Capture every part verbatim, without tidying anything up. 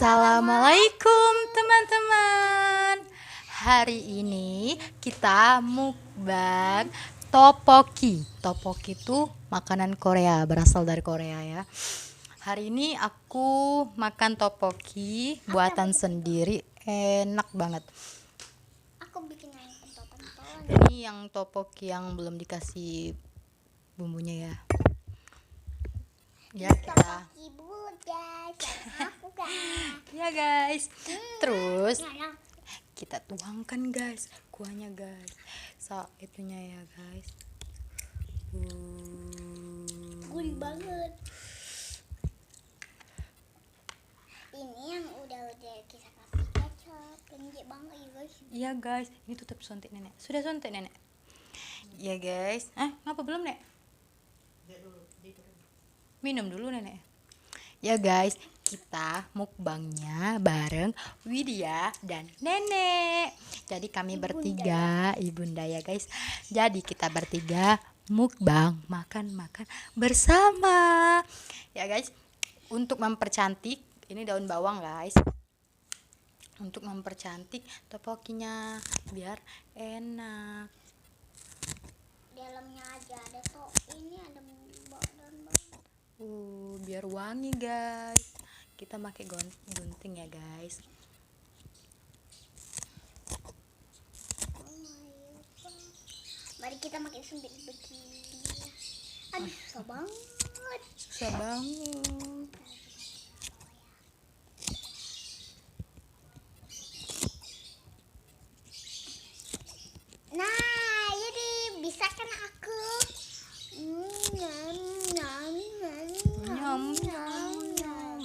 Assalamualaikum, teman-teman. Hari ini kita mukbang topoki. Topoki itu makanan Korea, berasal dari Korea ya. Hari ini aku makan topoki buatan sendiri, enak banget. Aku bikin yang pentol-pentolan. Ini yang topoki yang belum dikasih bumbunya ya. Ya, kita topoki bunda, sama aku, guys. Ya, guys. Hmm, terus enak. Kita tuangkan, guys, kuahnya, guys. So, itunya ya, guys. Wuh. Gurih banget. Ini yang udah-udah kita kasih kecap, kencik banget ya, guys. Iya, guys. Ini tutup suntik, Nenek. Sudah suntik, Nenek? Ya, guys. Eh, ngapa belum, Nek? Minum dulu, Nenek. Ya, guys, kita mukbangnya bareng Widya dan Nenek. Jadi kami bertiga, Ibunda ya, guys. Jadi kita bertiga mukbang, makan-makan bersama. Ya, guys, untuk mempercantik ini daun bawang, guys. Untuk mempercantik topokinya biar enak. Dalamnya aja ada tok. Ini ada bawang dan bawang. Uh, biar wangi, guys. Kita pakai gon- gunting ya, guys. Mari kita pakai suntik begini. Aduh, susah banget. Susah banget. Nah, jadi bisa kan aku? Hmm, nyam, nyam, nyam, nyam, nyam, nyam.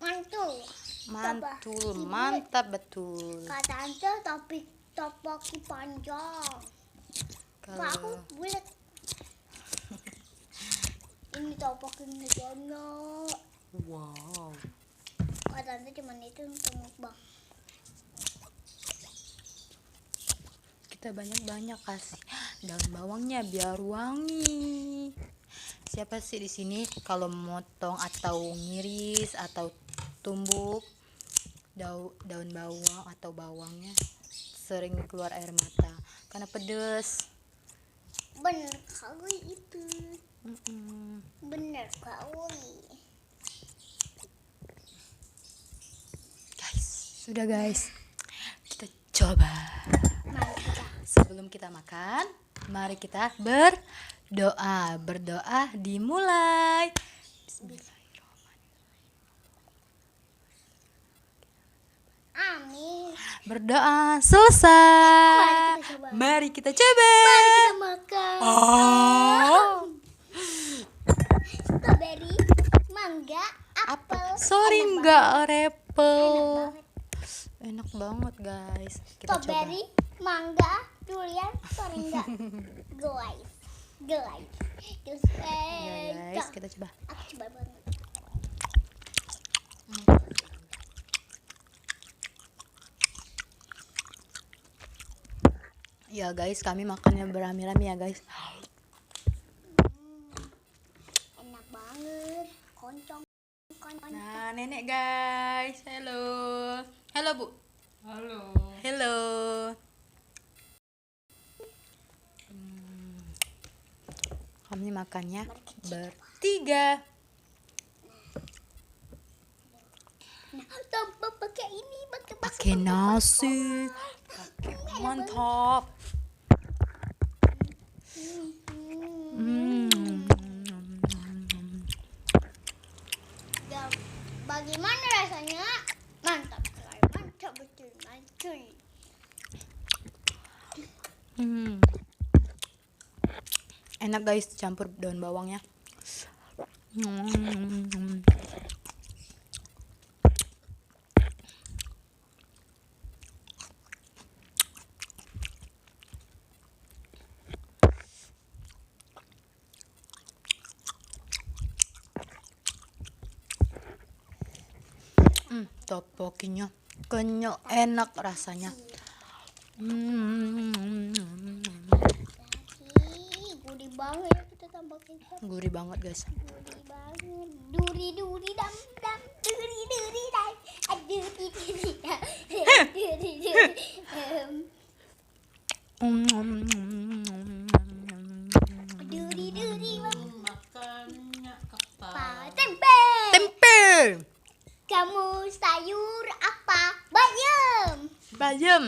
Mantul. Mantul, mantap betul. Kata Tante, tapi topoki panjang. Kalau aku bulat. Ini topokinya banyak. Wow. Kata Tante cuman itu untuk mukbang. Kita banyak-banyak kasih daun bawangnya biar wangi. Siapa sih di sini kalau motong atau ngiris atau tumbuk dau- daun bawang atau bawangnya sering keluar air mata karena pedes? Bener kali itu. Mm-mm. Bener kali. Guys, sudah, guys. Kita coba. Mari kita. Sebelum kita makan, mari kita berdoa. Berdoa dimulai. Bismillahirrahmanirrahim. Amin. Berdoa selesai. Mari kita coba. Mari kita coba. Mari kita makan. Oh. Strawberry, mangga, apel. Sorry, enggak apel. Enak banget. Enak banget, guys. Kita coba. Strawberry, mangga, durian, sorry, enggak. Guys. Guys. Guys. Ya, guys, kita coba. Aku coba banget. Ya, guys, kami makannya berami-rami ya, guys. Hmm, enak banget. Koncong, koncong. Nah, nenek, guys. Halo. Halo, Bu. Halo. Halo. Hmm. Kami makannya bertiga. Nah, tambah pakai ini, pakai, pakai nasi. Pakai, mantap. Hmm. Ya, bagaimana rasanya? Mantap sekali, mantap betul, mantul. Hmm. Enak, guys, campur daun bawangnya. Hmm. Hmm, topokinya kenyok, enak rasanya. Hmm. Gurih banget ya, kita tambah kecap. Gurih banget, guys. Gurih banget. Duri, duri, dam, dam, duri, duri, dam. Duri-duri makan apa? Tempe. Tempe. Kamu sayur apa? Bayam. Bayam.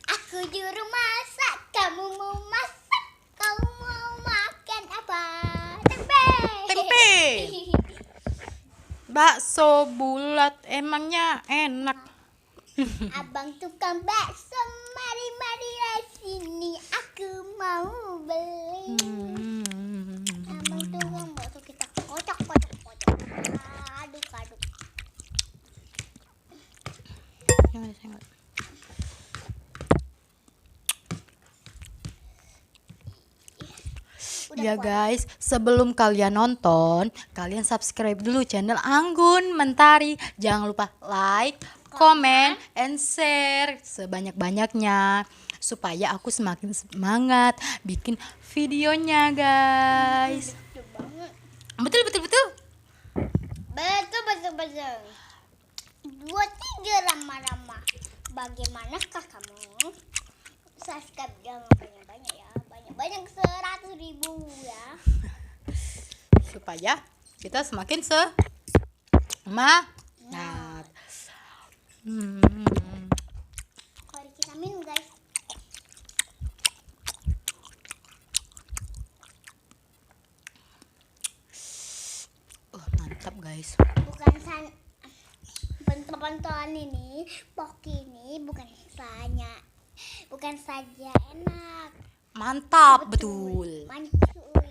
Aku juru masak, kamu mau masak? Kamu mau makan apa? Tempe. Tempe. Bakso bulat emangnya enak? Abang tukang bakso, mari, marilah sini, aku mau beli. Hmm. Abang tukang bakso kita kocok, kocok, kocok. Aduk, aduk. Yang ada senggol. Ya guys, sebelum kalian nonton, kalian subscribe dulu channel Anggun Mentari. Jangan lupa like, comment, and share sebanyak-banyaknya supaya aku semakin semangat bikin videonya, guys. Betul, betul, betul. Betul, betul, betul. Dua, tiga, rama-rama. Bagaimanakah kamu? Subscribe jangan banyak-banyak ya. Banyak-banyak, seratus ribu ya. Supaya kita semakin semangat. Hmm. Mari kita minum, guys. Oh, mantap, guys. Bukan san-, bento-bentoan ini, poki ini bukan sanya, bukan saja enak. Mantap, betul. Mancuy.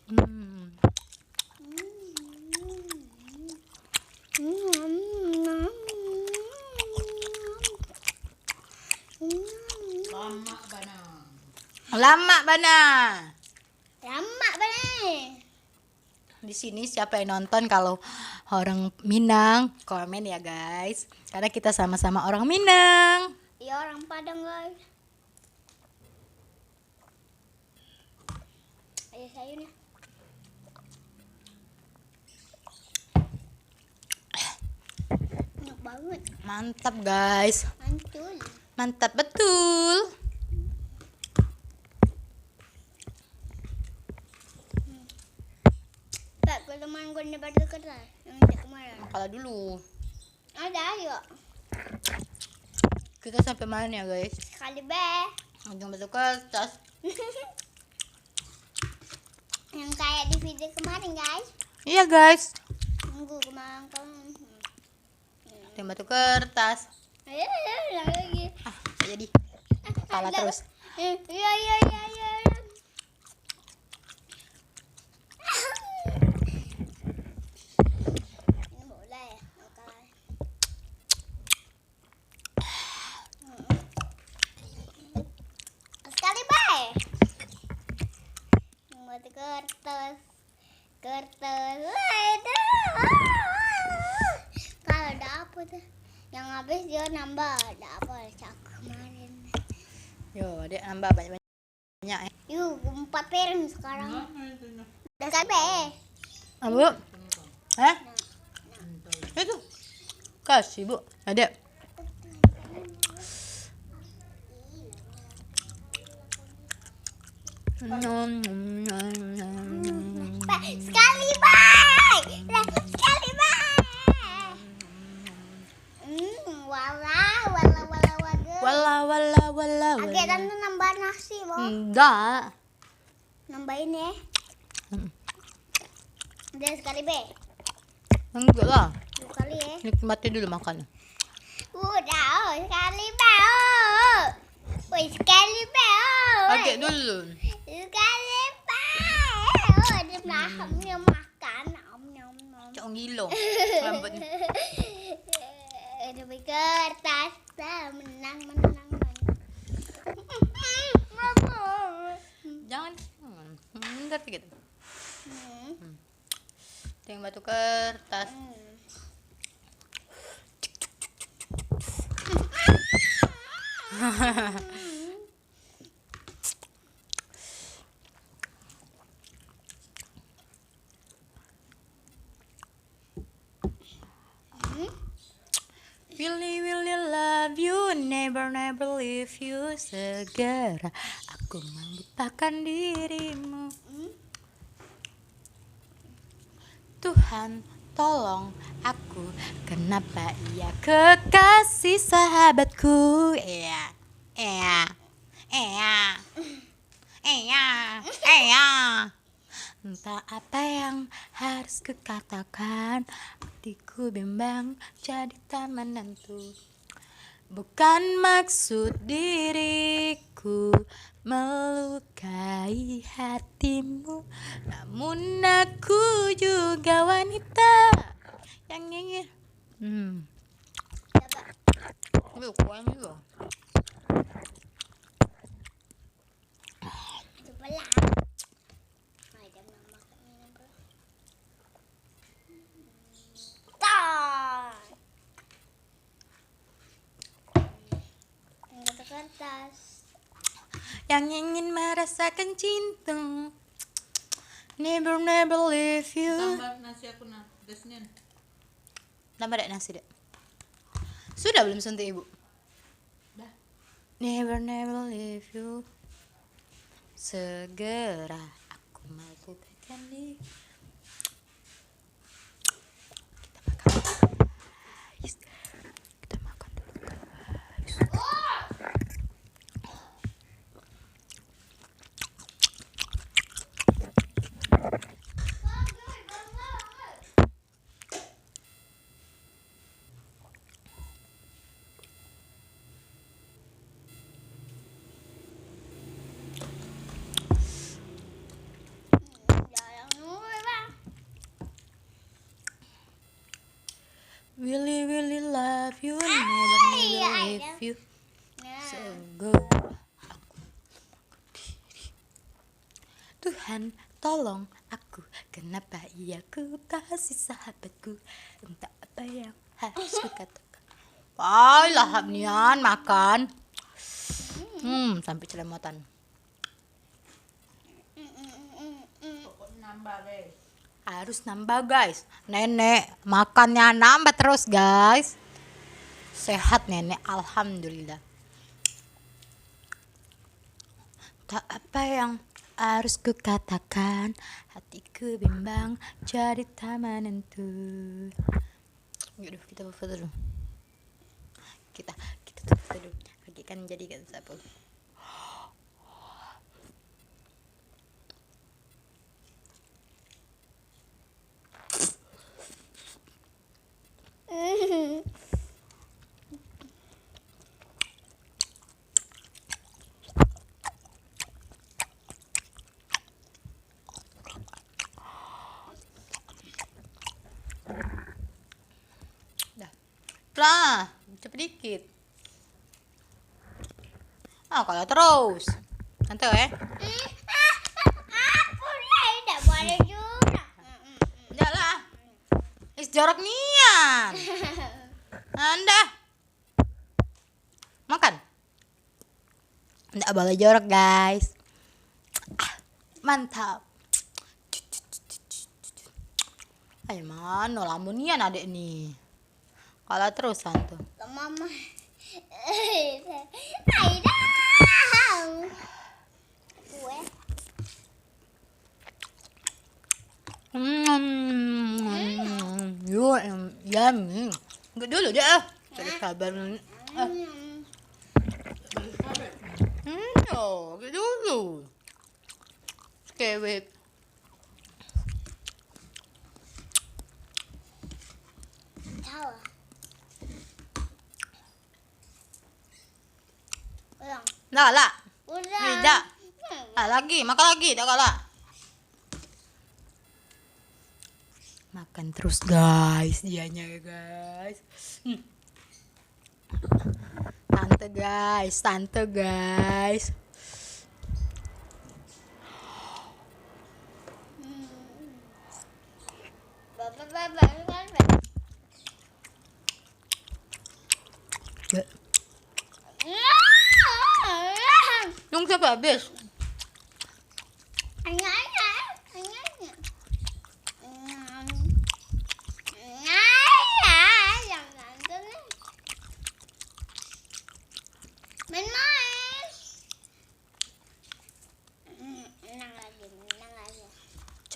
Hmm. Hmm. Hmm. Lamak bana. Lamak bana. Lamak bana. Di sini siapa yang nonton, kalau orang Minang, komen ya, guys. Karena kita sama-sama orang Minang. Iya, orang Padang, guys. Ayo, sayur nih. Enak banget. Mantap, guys. Mantul. Mantap betul. Pak, kalau main gua ni baru kertas yang cek kemarin. Kalah dulu. Ada, ayo. Kita sampai mana ya, guys? Sekali be. Ujung batu kertas. Yang kayak di video kemarin, guys. Iya, guys. Tunggu kemarin kan. Ujung batu kertas. Ayo, ayo, ulang lagi. Ah, tak jadi. Kalah terus. Eh, iya, iya, iya, iya, iya. Ini boleh makan. Sekali bae. Buat kertas. Kertas. Wah, itu. Kalau dapet yang habis dia nambah. Dapet cak kemarin. Yo, dia nambah banyak-banyak. Banyak, eh. Yuk, empat piring sekarang. Udah sampai. Abu? Hah? Itu. Kasih, Bu. Ada. Sekali, Bay. Lah, sekali, Bay. Hmm, wala, wala, wala, wala. Wala, wala, wala, wala. Agak tante nambah nasi, Bo. Enggak. Nambah ini, eh. Hmm. Udah sekali, Be. Enggak lah. Dua kali, eh. Nikmati dulu makan. Udah, oh, sekali, Be, oh. Woi, sekali, Be, oh. Agak dulu. Sekali, Be. Oh, dia makan, dia makan. Om, om, om. Cok ngilo rambutnya. Ada kertas. Dah, menang, menang, menang. Jangan. Hmm, entar dikit. Hmm. Hmm. Ting batu kertas. Hmm. Hmm. Really, really love you, never, never leave you. Segera aku melupakan dirimu. Tuhan, tolong aku, kenapa ia kekasih sahabatku? Iya, iya, iya, iya, iya. Entah apa yang harus kukatakan, hatiku bimbang jadi tak menentu. Bukan maksud diriku melukai hatimu, namun aku juga wanita yang ingin. Hmm. Aduh, kurang juga. Itu belah. Ada nama kami apa? Tan. Kata kertas. Yang ingin merasakan cinta. Never, never leave you. Tambah nasi aku nah, udah Senin. Tambah dak nasi dak? Sudah belum suntik ibu? Dah. Never, never leave you. Segera aku melupakan diri. Kita makan dulu, guys. Kita makan dulu, guys. Really, really love you, never, never leave you. So go. Tuhan, tolong aku. Kenapa ia kekasih sahabatku? Entah apa yang harus kukatakan. Wah, lahap nian makan. Hmm, sampai celemotan. Harus nambah, guys. Nenek makannya nambah terus, guys. Sehat nenek, alhamdulillah. Tak apa yang harus kukatakan, hatiku bimbang jadi tak menentu. Yaudah, kita foto dulu. Kita kita foto dulu. Lagi kan jadi gak sapu. Dah. Lah, cepet dikit. Ah, kalah terus. Santai, eh. Aku lah dak boleh juga. Ndak lah. Is jorok nian. Anda. Makan. Ndak boleh jorok, guys. Ah, mantap. Ayo, mano lamun nian adek ni. Kalah terusan tu. Mama. Aida. Kue. Hmm. Yo, em, yummy. Enggak dulu dia. Cari kabar. Ah. Hmm, yo, enggak dulu. Skewet. Tahu. Ulang. Dah lah. Ulang. Tidak. Hmm. Ah, lagi, makan lagi, dah kalah. Makan terus, guys, dianya, guys. Hmm. Tante, guys, tante, guys. Bapak, bapak, ini kan. Dong siapa habis? Anak, anak, anak, anak. Hmm. Anak, anak, yang ganteng ni.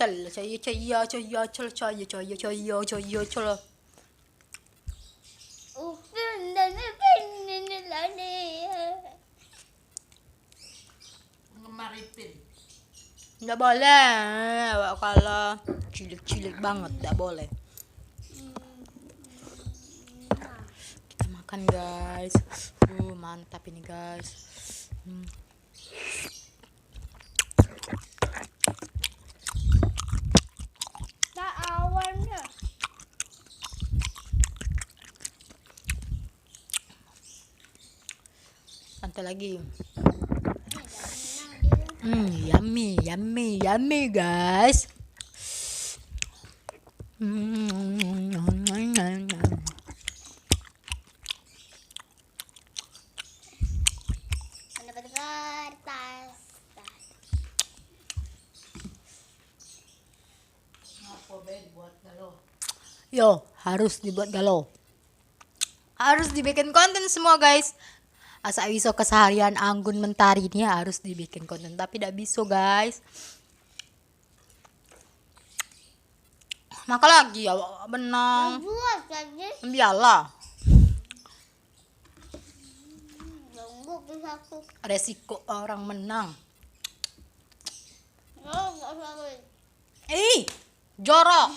Cel, cel, cel, cel, cel, cel, cel, cel, cel, cel. Upin dan Ipin ini lagi. Ngemar Ipin. Ndak boleh. Awak kalah. Cilik-cilik banget, ndak boleh. Kita makan, guys. Uh, mantap ini, guys. Hmm. Tak awannya. Santai lagi. Hmm, yummy, yummy, yummy, guys. Hmm. Mana pada kertas? Yo, harus dibuat galo. Harus dibikin konten semua, guys. Asak iso keseharian anggun mentari ni harus dibikin konten, tapi dak biso, guys. Makan lagi awak benang. Buat lagi. Biarlah. Ganggu ke satu. Resiko orang menang. Oh, enggak usah, weh. Ih, jorok.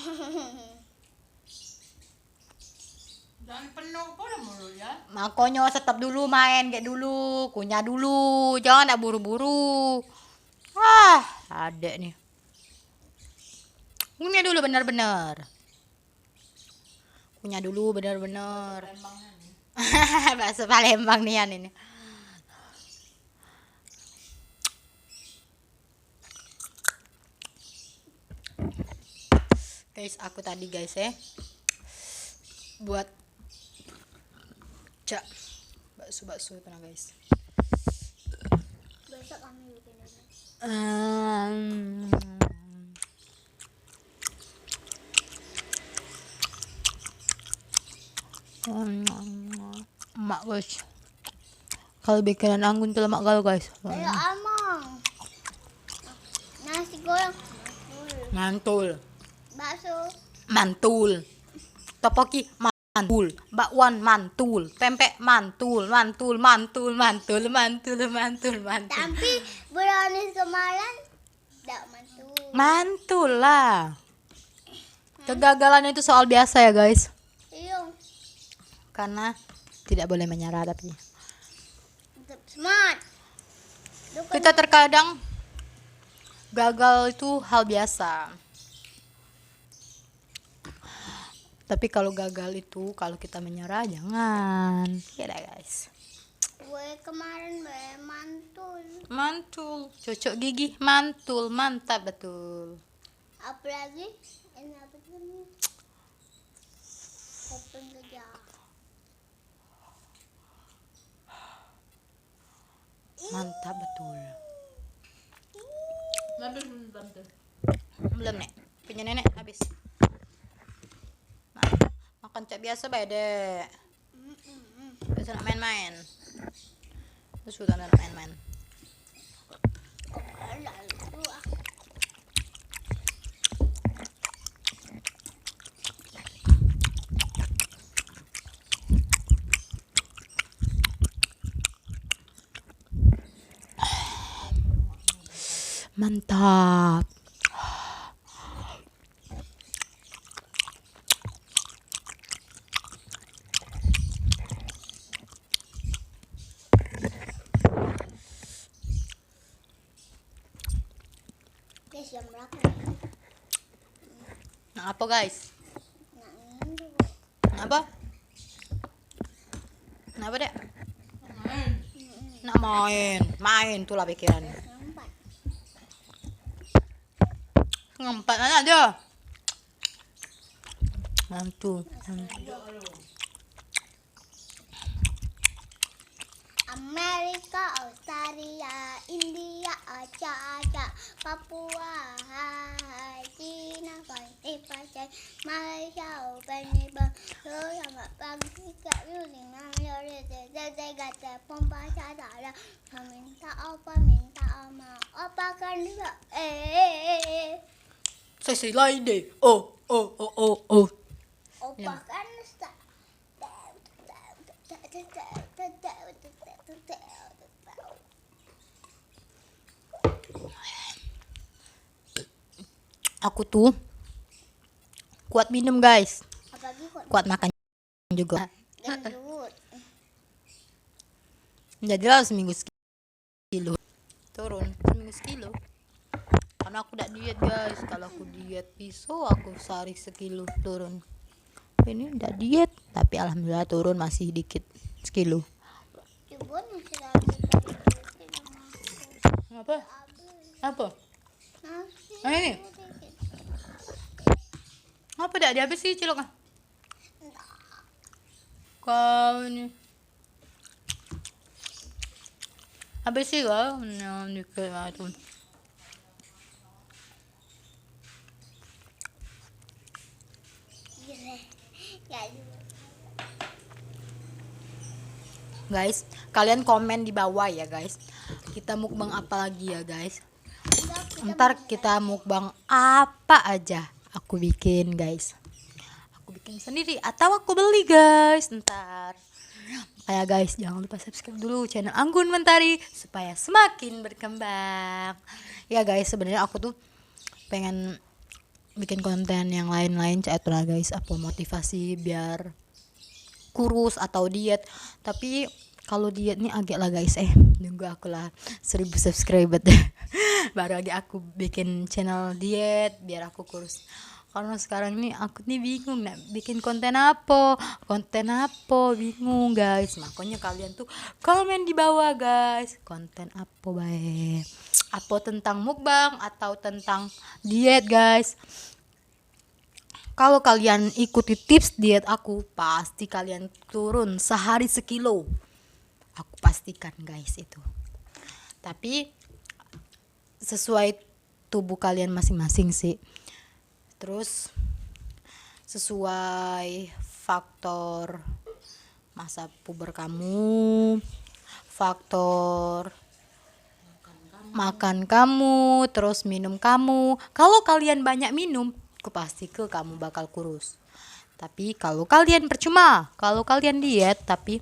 Jangan penuh pula mulut ya. Makonyo setop dulu main, gek dulu, kunyah dulu, jangan nak buru-buru. Wah, adek ni. Kunyah dulu bener-bener. Kunyah dulu bener-bener. Bakso Palembang nian ini. Guys, aku tadi, guys, eh, buat cak bakso-bakso itu nah, guys. Besok kami bikin lagi. Em, Mak, guys. Kalau bikinan anggun tu lemak galo, guys. Kayak amang. Nasi goreng. Mantul. Bakso. Mantul. Topoki mantul. Bakwan mantul. Pempek mantul. Mantul, mantul, mantul, mantul, mantul, mantul. Tapi brownies kemarin dak mantul. Mantul lah. Kegagalan itu soal biasa ya, guys. Iya. Karena tidak boleh menyerah, tapi tetap semangat. Kita terkadang gagal itu hal biasa. Tapi kalau gagal itu, kalau kita menyerah, jangan. Ya dah, guys. Gue kemarin gue mantul. Mantul. Cocok gigi, mantul. Mantap betul. Apalagi ini apa tuh nih? Kuping gajah. Mantap betul. Habis belum, Tante? Belum, Nek. Punya Nenek habis. Nah, makan cak biasa bae, Dek. Biasa nak main-main. Terus udah nak main-main. Mantap. Guys, jam berapa? Nak apa, guys? Nak minum dulu. Nak apa? Nak apa, Dek? Nak main. Main tulah pikiran. Jam empat. Ngempat anak dia. Mantu. Amerika, Australia, India, acak-acak, Papua, hai, Cina, Aceh, Aceh, Malaysia, Bani, Bang, selamat pagi, Kak Yuli, Mam, Lori, Tete, Tete, Gata, Pompa, Sadara, minta apa, minta ama, apa kan juga, eh, eh, eh, eh. Sesi lain deh. Oh, oh, oh, oh, oh. Opa kan sta- Aku tuh kuat minum, guys. Apalagi kuat Kuat makan juga. Gendut. Jadilah seminggu sekilo. Turun seminggu sekilo. Karena aku dak diet, guys. Kalau aku diet, piso aku sehari sekilo turun. Ini dak diet, tapi alhamdulillah turun masih dikit, sekilo. Coba nih, sehari sekilo. Apa? Apa? Nasi. Ayo nih. Apa dak dihabis sih cilok ah? Kau ni. Habis sih kau. Nah, dikit lah tu. Guys, kalian komen di bawah ya, guys. Kita mukbang apa lagi ya, guys? Ntar kita mukbang apa aja aku bikin, guys. Aku bikin sendiri atau aku beli, guys, ntar. Makanya, guys, jangan lupa subscribe dulu channel Anggun Mentari supaya semakin berkembang. Ya, guys, sebenarnya aku tuh pengen bikin konten yang lain-lain, cak itulah, guys, apa motivasi biar kurus atau diet. Tapi kalau diet nih agak lah, guys, eh, nunggu aku lah seribu subscriber deh. Baru lagi aku bikin channel diet biar aku kurus. Karena sekarang nih aku nih bingung nak bikin konten apa, konten apa, bingung, guys. Makanya kalian tuh komen di bawah, guys, konten apa bae, apa tentang mukbang atau tentang diet, guys. Kalau kalian ikuti tips diet aku, pasti kalian turun sehari sekilo. Aku pastikan, guys, itu. Tapi sesuai tubuh kalian masing-masing sih. Terus sesuai faktor masa puber kamu, faktor makan kamu, terus minum kamu. Kalau kalian banyak minum, kupastike kamu bakal kurus. Tapi kalau kalian percuma, kalau kalian diet tapi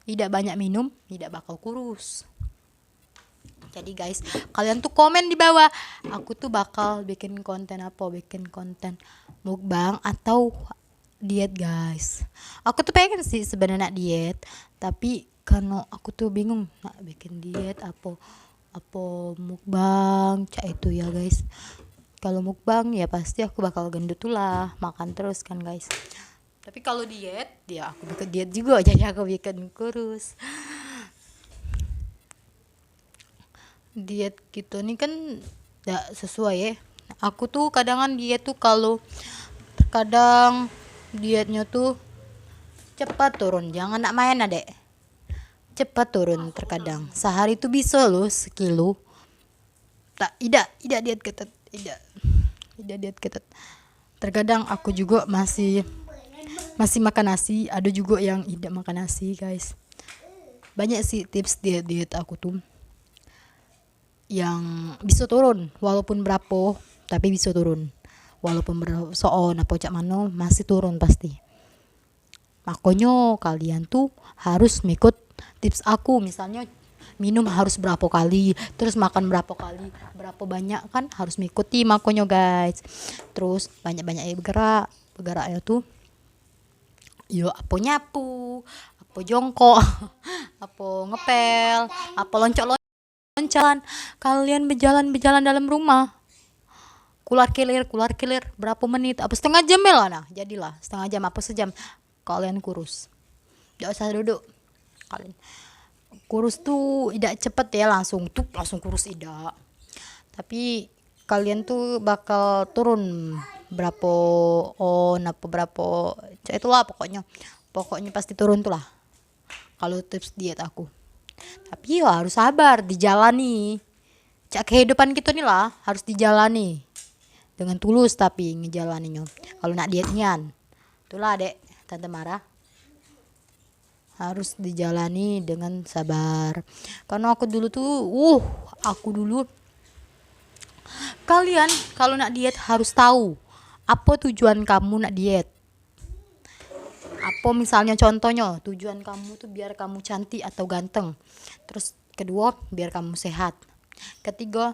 idak banyak minum, idak bakal kurus. Jadi, guys, kalian tuh komen di bawah. Aku tuh bakal bikin konten apa? Bikin konten mukbang atau diet, guys. Aku tuh pengen sih sebenarnya diet, tapi karena aku tuh bingung nak bikin diet apa, apa mukbang, cak itu ya, guys. Kalau mukbang ya pasti aku bakal gendut tuh lah, makan terus kan, guys. Tapi kalau diet, ya aku bikin diet juga, jadi aku bikin kurus. Diet gitu nih kan dak sesuai ya. Aku tuh kadangan diet tuh kalau kadang dietnya tuh cepat turun, jangan nak main, adek. Cepat turun terkadang. Sehari tuh bisa loh sekilo. Tak, idak, idak diet ketat, idak, idak diet ketat. Terkadang aku juga masih, masih makan nasi, ada juga yang idak makan nasi, guys. Banyak sih tips diet, diet aku tuh yang bisa turun, walaupun berapo, tapi bisa turun. Walaupun berapo soon apo cak mano, masih turun pasti. Makonyo kalian tuh harus ngikut tips aku, misalnyo minum harus berapo kali, terus makan berapo kali, berapo banyak kan harus ngikuti. Makonyo guys, terus banyak-banyak begerak, begeraknyo tuh yo apo nyapu, apo jongkok, apo ngepel, apo loncat-loncat. Kalian bejalan-bejalan dalam rumah. Keluar kelir, keluar kelir, berapo menit? Apo setengah jam lah nah, jadilah setengah jam apo sejam. Kalian kurus. Dak usah duduk. Kalian kurus tuh idak cepet ya langsung tuh langsung kurus idak. Tapi kalian tuh bakal turun berapo on apo berapo, cak itulah pokoknyo. Pokoknyo pasti turun tuh lah. Kalau tips diet aku. Tapi yo harus sabar, dijalani. Cak kehidupan kito ni lah harus dijalani dengan tulus tapi ngejalaninyo. Kalau nak diet nian, itulah dek tante marah. Harus dijalani dengan sabar. Karena aku dulu tuh, uh, aku dulu Kalian kalau nak diet harus tahu apa tujuan kamu nak diet. Apa misalnya, contohnya, tujuan kamu tuh biar kamu cantik atau ganteng. Terus kedua, biar kamu sehat. Ketiga,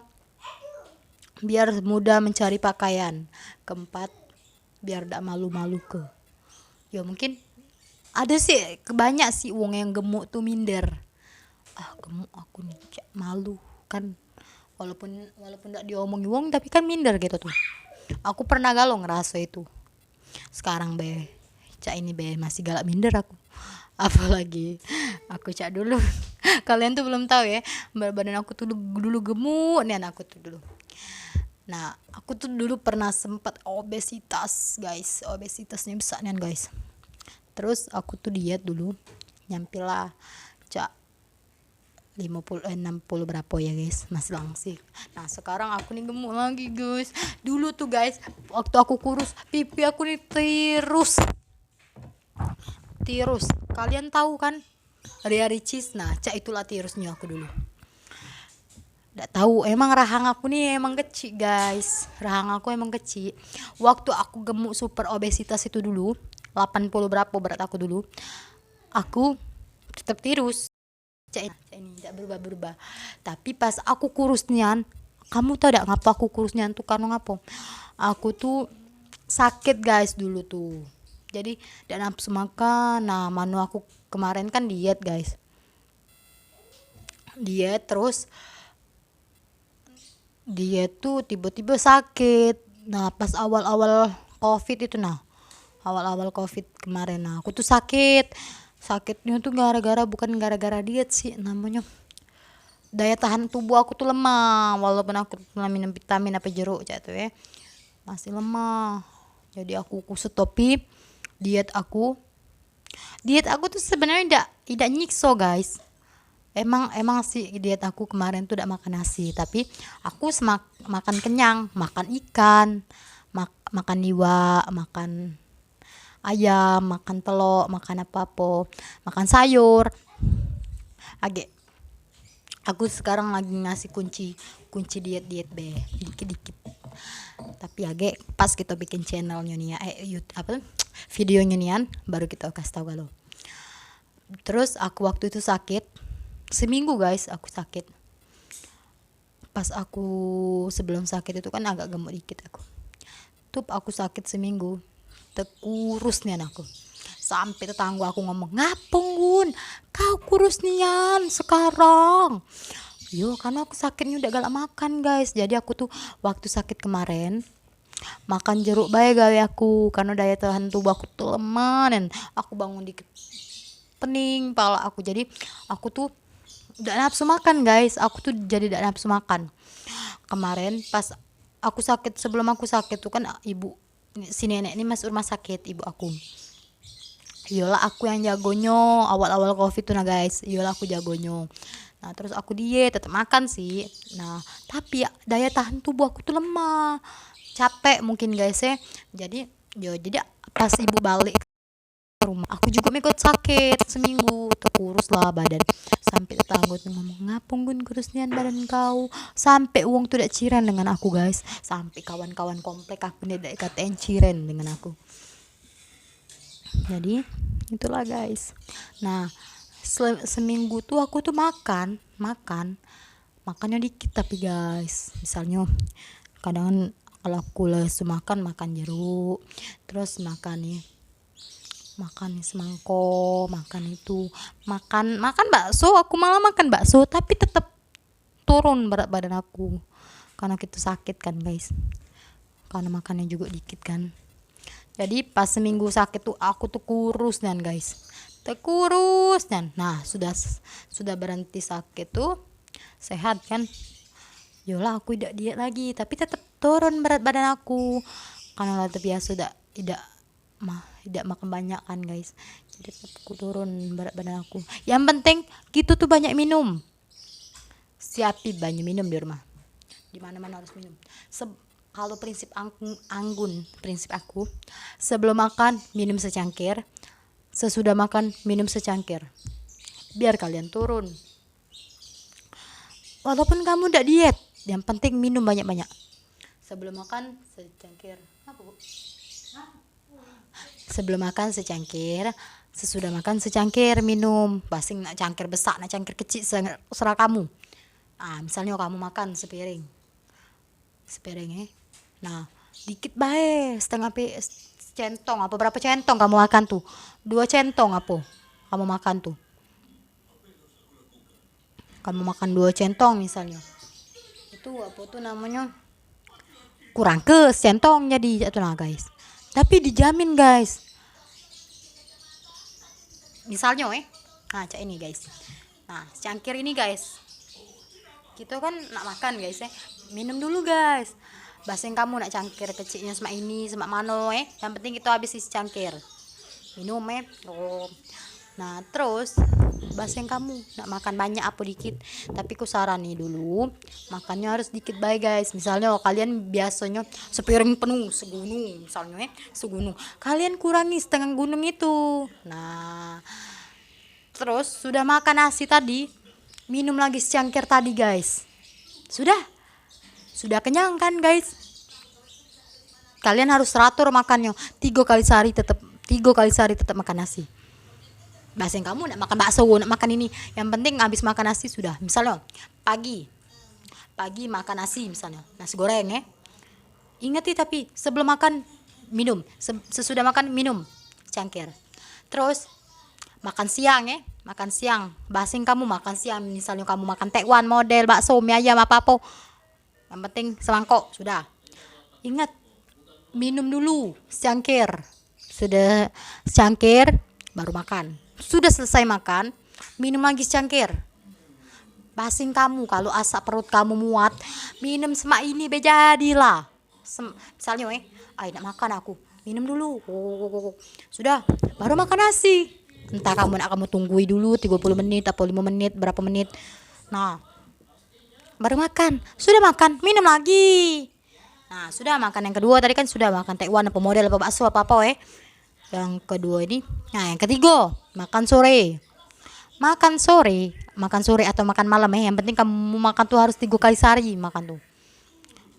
biar mudah mencari pakaian. Keempat, biar dak malu-malu ke. Ya mungkin ada sih, banyak sih wong yang gemuk tuh minder. Ah, gemuk aku nih, cak malu kan. Walaupun, walaupun dak diomongi wong, tapi kan minder gitu tuh. Aku pernah galo ngeraso itu. Sekarang be, cak ini be, masih galak minder aku. Apalagi aku cak dulu. Kalian tuh belum tahu ya, berat badan aku tuh dulu, dulu gemuk nian aku tuh dulu. Nah, aku tuh dulu pernah sempat obesitas, guys. Obesitasnya besar nian, guys. Terus aku tuh diet dulu, nyampe lah cak lima puluh, eh, enam puluh berapa ya, guys, masih langsing. Nah, sekarang aku nih gemuk lagi, guys. Dulu tuh, guys, waktu aku kurus, pipi aku nih tirus. Tirus. Kalian tahu kan? Ria Ricis, nah, cak itulah tirusnya aku dulu. Dak tahu, emang rahang aku nih emang kecik, guys. Rahang aku emang kecik. Waktu aku gemuk super obesitas itu dulu, delapan puluh berapa berat aku dulu, aku tetap tirus. Cak ini, cak ini, dak berubah-berubah. Tapi pas aku kurus nian, kamu tau dak ngapo aku kurus nian tuh, karena ngapo? Aku tuh sakit, guys, dulu tuh. Jadi dak nafsu makan. Nah, mano aku kemarin kan diet, guys. Diet terus, diet tuh tiba-tiba sakit. Nah, pas awal-awal covid itu, nah, awal-awal covid kemarin, nah, aku tuh sakit. Sakitnya tuh gara-gara, bukan gara-gara diet sih, namanya daya tahan tubuh aku tuh lemah. Walaupun aku pernah minum vitamin apa jeruk cak tuh ya, masih lemah. Jadi aku, ku stop diet aku. Diet aku tuh sebenarnya idak, idak nyikso, guys. Emang, emang sih diet aku kemarin tuh dak makan nasi, tapi aku semak-, makan kenyang, makan ikan, mak-, makan iwak, makan ayam, makan telok, makan apo-apo, makan sayur. Agek, aku sekarang lagi ngasih kunci, kunci diet-diet be, dikit-dikit. Tapi agek pas kita bikin channelnya nih ya, eh, YouTube, apa, videonya nian, baru kita kasih tahu kalau. Terus aku waktu itu sakit seminggu, guys, aku sakit. Pas aku sebelum sakit itu kan agak gemuk dikit aku. Tuh aku sakit seminggu, tekurus nian aku. Sampai tetangga aku ngomong, "Ngapo, Gun? Kau kurus nian sekarang." Yo, karena aku sakitnya udah galak makan, guys. Jadi aku tuh waktu sakit kemarin, makan jeruk bae gawe aku, karena daya tahan tubuh aku tuh lemah, dan aku bangun dikit pening pala aku. Jadi aku tuh dak nafsu makan, guys. Aku tuh jadi dak nafsu makan. Kemarin pas aku sakit, sebelum aku sakit tuh kan ibu, si nenek ini masuk rumah sakit, ibu aku. Iyolah aku yang jagonyo awal-awal covid tuh nah, guys. Iyolah aku jagonyo. Nah, terus aku diet, tetap makan sih. Nah, tapi daya tahan tubuh aku tuh lemah. Capek mungkin, guys, ya. Jadi, yo, jadi pas ibu balik ke rumah, aku juga mikot sakit seminggu, terkurus lah badan. Sampai tetangga tuh ngomong, "Ngapo, Gun, kurus nian badan kau?" Sampai wong tuh dak ciren dengan aku, guys. Sampai kawan-kawan komplek aku nih dak katen ciren dengan aku. Jadi, itulah, guys. Nah, sel-, seminggu tuh aku tuh makan, makan, makannya dikit tapi, guys. Misalnya, kadang kalau aku lesu makan, makan jeruk, terus makan nih, makan nih semangkok, makan itu, makan, makan bakso. Aku malah makan bakso, tapi tetep turun berat badan aku, karena kita sakit kan, guys, karena makannya juga dikit kan. Jadi pas seminggu sakit tuh aku tuh kurus nian, guys, terkurus nian. Nah, sudah, sudah berhenti sakit tuh, sehat kan, yolah aku idak diet lagi, tapi tetep turun berat badan aku, karena lah terbiasa dak, idak mah, idak makan banyak kan, guys. Jadi tetep aku turun berat badan aku. Yang penting kita tuh banyak minum. Siapi banyu minum di rumah. Di mana-mana harus minum. Se-, kalau prinsip ang-, Anggun, prinsip aku, sebelum makan minum secangkir, sesudah makan minum secangkir. Biar kalian turun. Walaupun kamu ndak diet, yang penting minum banyak-banyak. Sebelum makan secangkir. Apa, Bu? Sebelum makan secangkir, sesudah makan secangkir minum. Baseng nak cangkir besak, nak cangkir kecik, se-, serah kamu. Ah, misalnyo kamu makan sepiring. Sepiring, eh. Nah, dikit bae, setengah pi-, secentong apa berapa centong kamu makan tu. Dua centong apa kamu makan tu. Kamu makan dua centong misalnyo. Itu apa tu namonyo? Kurang ke secentong jadi cak tu nah, guys. Tapi dijamin, guys. Misalnyo, eh. Nah, cak ini, guys. Nah, secangkir ini, guys. Kito kan nak makan, guys, eh. Minum dulu, guys. Baseng kamu nak cangkir keciknyo semak ini, semak mano, eh. Yang penting kito habis isi cangkir. Minum, eh. Oh. Nah, terus baseng kamu nak makan banyak apo dikit. Tapi ku sarani dulu, makannyo harus dikit bae, guys. Misalnyo kalian biasonyo sepiring penuh, segunung, misalnyo, eh, segunung. Kalian kurangi setengah gunung itu. Nah, terus sudah makan nasi tadi, minum lagi secangkir tadi, guys. Sudah? Sudah kenyang kan, guys? Kalian harus teratur makannyo. Tigo kali sehari tetep, tigo kali sehari tetep makan nasi. Baseng kamu nak makan bakso, nak makan ini. Yang penting habis makan nasi sudah. Misalnyo, pagi. Pagi makan nasi misalnyo. Nasi goreng, eh. Ingeti tapi sebelum makan minum, se-, sesudah makan minum cangkir. Terus makan siang, eh, makan siang. Baseng kamu makan siang, misalnyo kamu makan tekwan model bakso, mie ayam, apo-apo. Yang penting semangkok sudah. Ingat, minum dulu secangkir. Sudah secangkir baru makan. Sudah selesai makan, minum lagi secangkir. Baseng kamu, kalu asak perut kamu muat, minum semak ini be jadilah. Sem-, misalnyo, eh, "Ai, nak makan aku." Minum dulu. Sudah, baru makan nasi. Entah kamu nak kamu tunggui dulu tigo puluh menit apo limo menit, berapa menit. Nah, baru makan. Sudah makan, minum lagi. Nah, sudah makan yang kedua tadi kan sudah makan tekwan apo model apo bakso apo-apo, eh. Yang kedua ini. Nah, yang ketigo, makan sore. Makan sore, makan sore atau makan malam, eh. Yang penting kamu makan tu harus tigo kali sehari makan tu.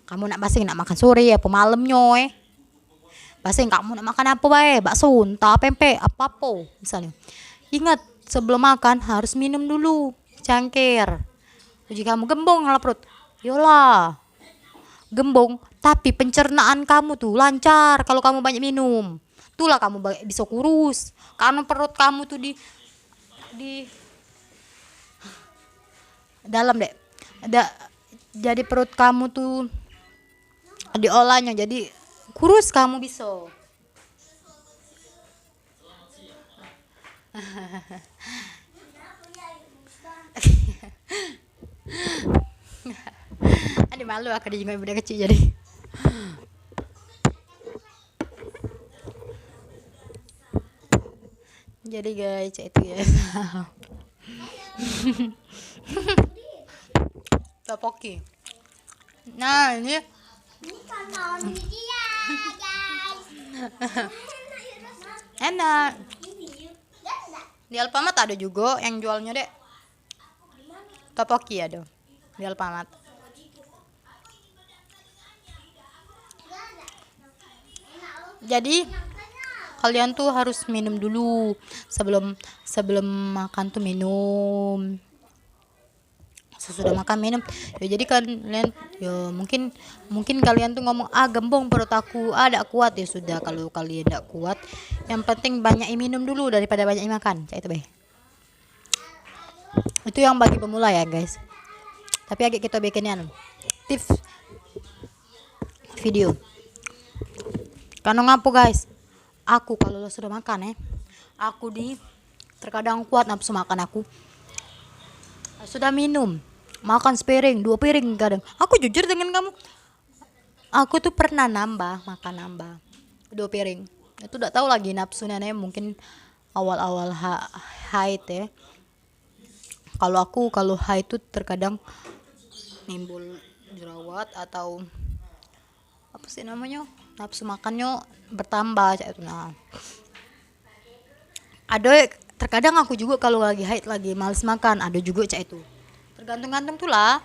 Kamu nak baseng nak makan sore apo malemnyo, eh. Baseng kamu nak makan apo bae, bakso, entah pempek, apo-apo misalnyo. Ingat, sebelum makan harus minum dulu cangkir. Uji kamu gembong lah perut. Yolah. Gembong, tapi pencernaan kamu tu lancar kalu kamu banyak minum. Tulah kamu ba-, biso kurus. Karno perut kamu tu di, di dalam, Dek. Da-, jadi perut kamu tu diolahnyo jadi kurus kamu biso. Ade malu aku dijingok budak kecik jadi. Jadi guys, cak itu ya. Topoki. Nah, ini enak. Di Alfamart ado jugo yang jualnyo, Dek. Topoki ado di Alfamart. Jadi kalian tuh harus minum dulu sebelum, sebelum makan tuh minum. Sesudah makan minum. Ya, jadi kalian, ya, mungkin, mungkin kalian tuh ngomong, "Ah, gembong perut aku, ah, dak kuat." Ya sudah, kalau kalian dak kuat, yang penting banyak minum dulu daripada banyak makan. Cak itu be. Itu yang bagi pemula ya, guys. Tapi agak kita bikin anu, tips video. Karena ngapo, guys? Aku kalau lah sudah makan, eh, aku di, terkadang kuat nafsu makan aku. Sudah minum, makan sepiring, dua piring kadang. Aku jujur dengan kamu, aku tuh pernah nambah, makan nambah dua piring. Itu dak tahu lagi nafsu nenek, mungkin awal-awal ha-, haid ya. Kalau aku, kalau haid tuh terkadang nimbul jerawat atau apa sih namanya, nafsu makannya bertambah cak itu. Nah, ada terkadang aku juga kalau lagi haid, lagi males makan, ada juga cak itu. Tergantung-gantung tuh lah.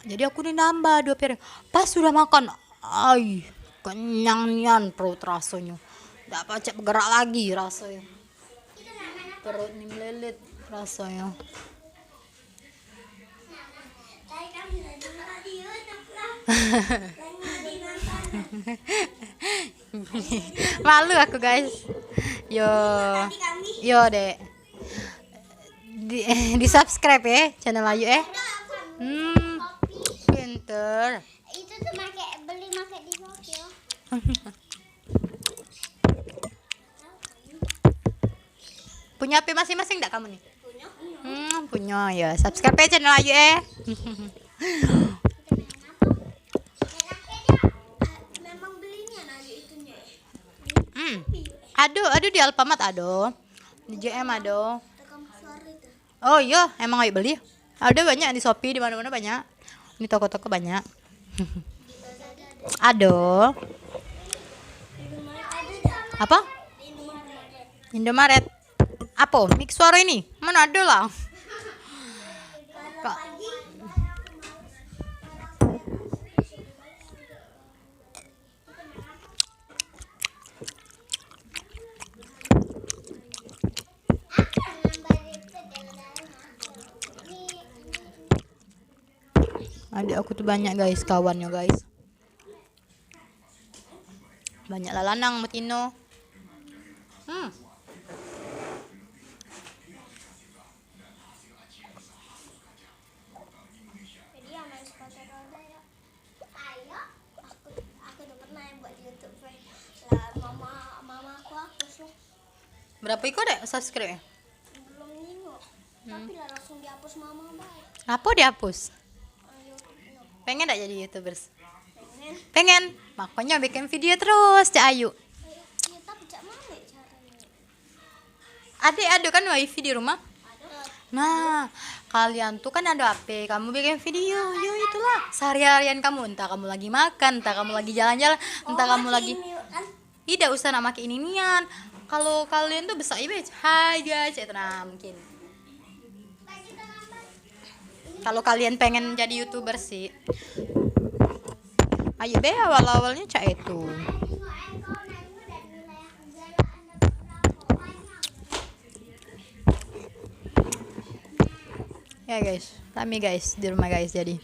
Jadi aku ni nambah dua piring. Pas sudah makan, ai, kenyang nian perut rasonyo. Dak pacak begerak lagi rasonyo. Perut ni melilit rasonyo. Malu aku, guys. Yo. Yo, Dek. Di, di subscribe ya channel Ayu eh. Hmm. Pinter. Itu tuh make, beli make di Shopee, yo. Punya H P masing-masing dak kamu nih? Punya. Hmm, punya ya. Subscribe ya channel Ayu eh. Memang belinya Ayu itunya. Hmm. Ado, ado di Alfamart ado. Di J M ado. Rekam suara itu. Oh iyo, emang Ayu beli. Ado banyak di Shopee, di mano-mano banyak. Di toko-toko banyak. Ado. Apa? Indomaret. Apo? Mik suaro ini? Mano ado lah. Kak. Adik aku tuh banyak, guys, kawannyo, guys. Banyak lah lanang betino. Hmm. Jadi yang main sepatu roda ya. Ayo, aku aku udah pernah yang buat di YouTube, Frey. Lah mama mama aku hapus lah. Berapo iko dek subscribe? Belum nengok. Hmm. Tapi lah langsung dihapus mama bae. Apo dihapus? Ah, YouTube-nya. Pengen dak jadi YouTubers? Pengen. Pengen. Makonyo bikin video terus, Cak Ayu. Iya, tapi cak mano caranya? Adik ado kan wifi di rumah? Nah, kalian tuh kan ado H P, kamu bikin video, yo itulah. Sehari-harian kamu, entah kamu lagi makan, entah kamu lagi jalan-jalan, entah kamu lagi Ih, dak usah nak make ini nian. Kalau kalian tuh besak ibe, hai guys, cak itu nah mungkin. Kalau kalian pengen jadi YouTuber sih, ayo be awal-awalnya cak itu. Ya guys, rame guys di rumah guys jadi.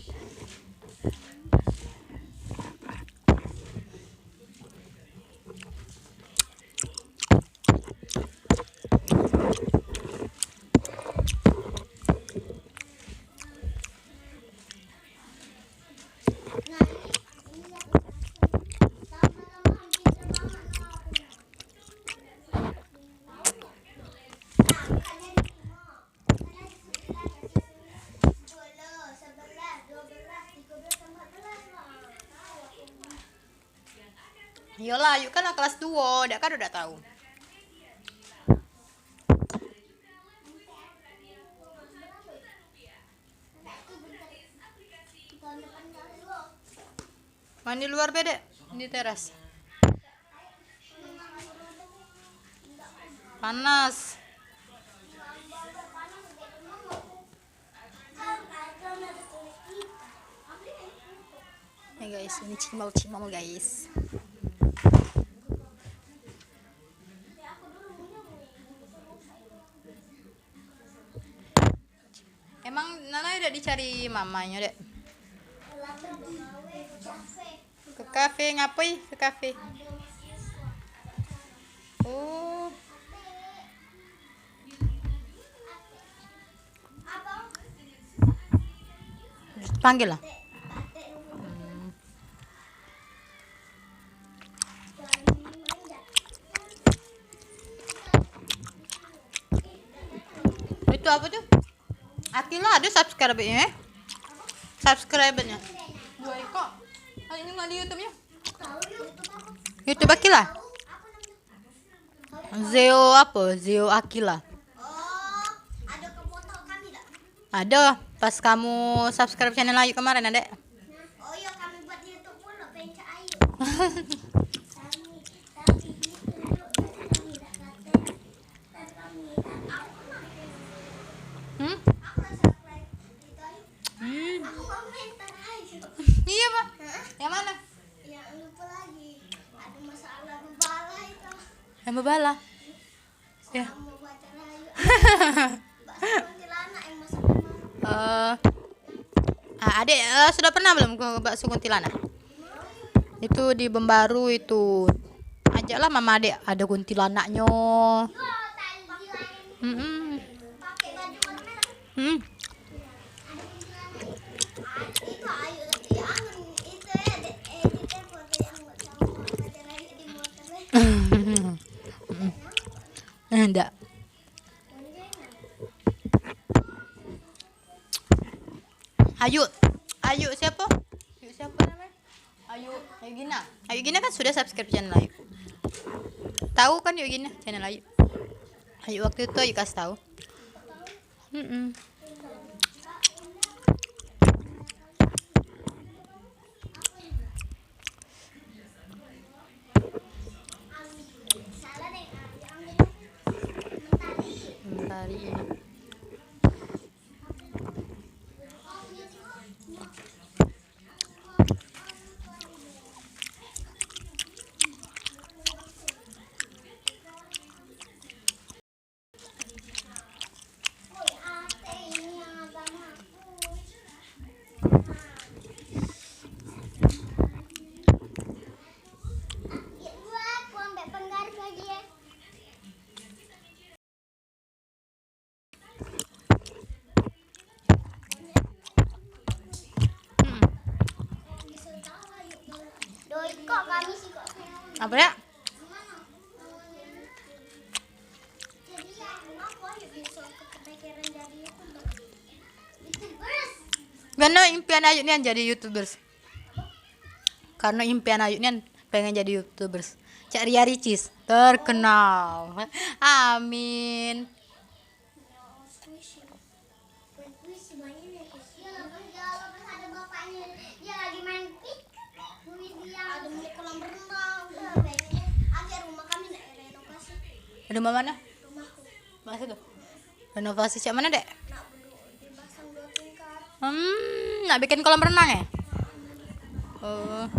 Iyolah, Ayu kan lah kelas duo, dak kan dak tau. Main di luar be, Dek, di teras. Panas. Nih guys, ini cimol-cimol guys. Emang Nana udah dicari mamanya, Dek? Ke kafe, ngapoi ke kafe? Oh. Panggil lah. Hmm. Itu apa tuh? Akila ada subscribe-nya, eh? Subscribe-nya. Dua ekor. Ah, ini nggak di YouTube-nya. YouTube Akila. Zeo apa? Zeo Akila. Ada. Pas kamu subscribe channel Ayu kemarin, Dek. Oh iya, kami buat YouTube pun lo pencak Ayu. Hmm? Hmm. Bebalah. Ya. Eh, ah, adek, eh, sudah pernah belum ke bakso kuntilanak? Itu di Bembaru itu. Ajaklah mama adek, ada kuntilanaknyo. Mm-mm. Mm. Eh, ndak. Ayu, Ayu siapa? Ayu siapa namanya? Ayu, Ayu Gina. Ayu Gina kan sudah subscribe channel Ayu. Tahu kan Ayu Gina channel Ayu? Ayu waktu itu Ayu kasih tahu. Mm-mm. Mentari. Apa ya? Karena impian Ayu nian jadi youtubers. Karena impian Ayu nian pengen jadi youtubers. Cak Ria Ricis terkenal. Amin. Rumah mana? Masa tu? Renovasi cak mana, Dek? Hmm, nak bikin kolam renang ya? Oh.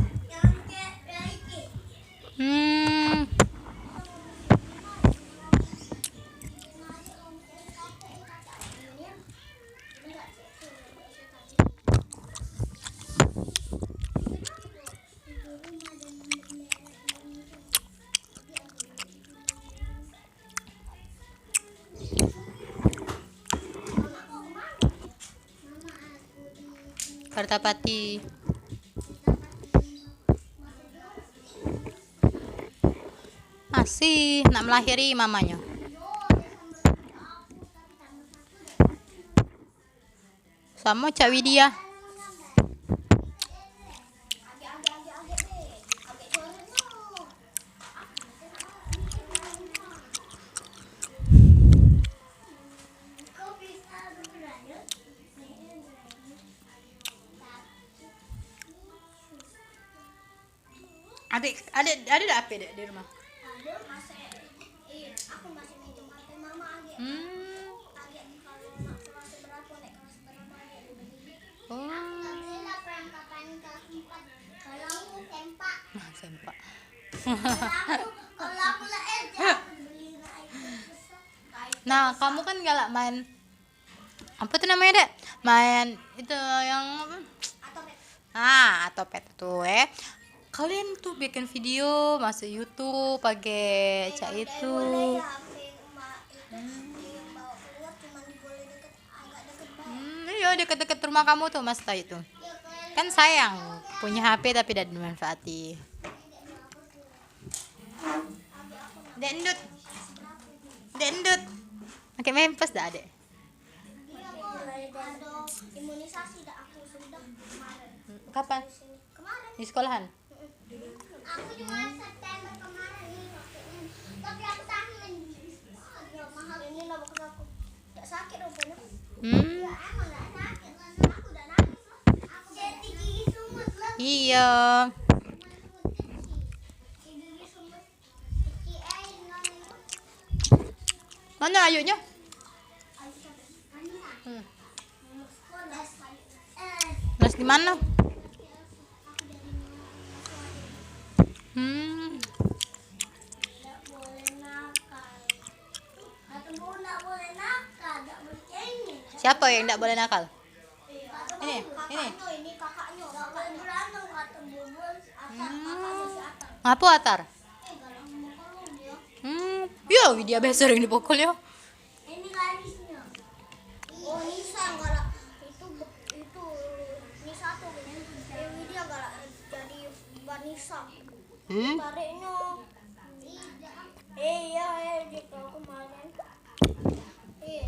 Hmm. Kertapati. Masih nak melahiri mamanyo. Samo cak Widya. Adik, adik, ada dak H P, Dek, di rumah? Ada, masih, eh, aku masih minjem H P mama, agek. Hmm. Agek kalau nak kelas berapa, nak kelas berapa, agek dulu. Oh. Aku tak beli lah perangkapan kelas empat. Kalau aku sempak. Nah, sempak. Kalau aku, kalau aku lah S D, aku beli lah itu besar. Nah, kamu kan galak main apa tuh namanya, Dek? Main itu yang apa? Ah, Otopet tuh, eh. Kalian tuh bikin video masuk YouTube pakai cak itu. Hmm, iya, deket-deket rumah kamu tuh, Mas, itu. Kan sayang punya H P tapi dak dimanfaati. Dek Endut. Dek Endut. Pakai mempes dah, Dek. Imunisasi dah aku sudah kemarin. Kapan? Kemarin. Di sekolahan? Aku juga September kemarin nih vaksinnya. Tapi aku tahan. Mahal ini lah, aku. Gak sakit rupanya. Hmm. Ya, emang gak sakit, karena aku udah nangis lah. Aku jadi gigi semut lah. Iya. Gigi semut. Mana Ayunya? Hmm. Les di mana? Hmm. Siapa yang ndak boleh nakal? Ini, ini. Hmm. Ngapo Atar? Hmm. Yo, Widya besar yang dipukul yo. Ini garisnya. Oh, Nisa galak. Itu, itu Nisa tuh. Eh, Widya galak jadi Vanessa. Hmm? Tariknya. Eh, iya, eh, gitu kemarin. Eh,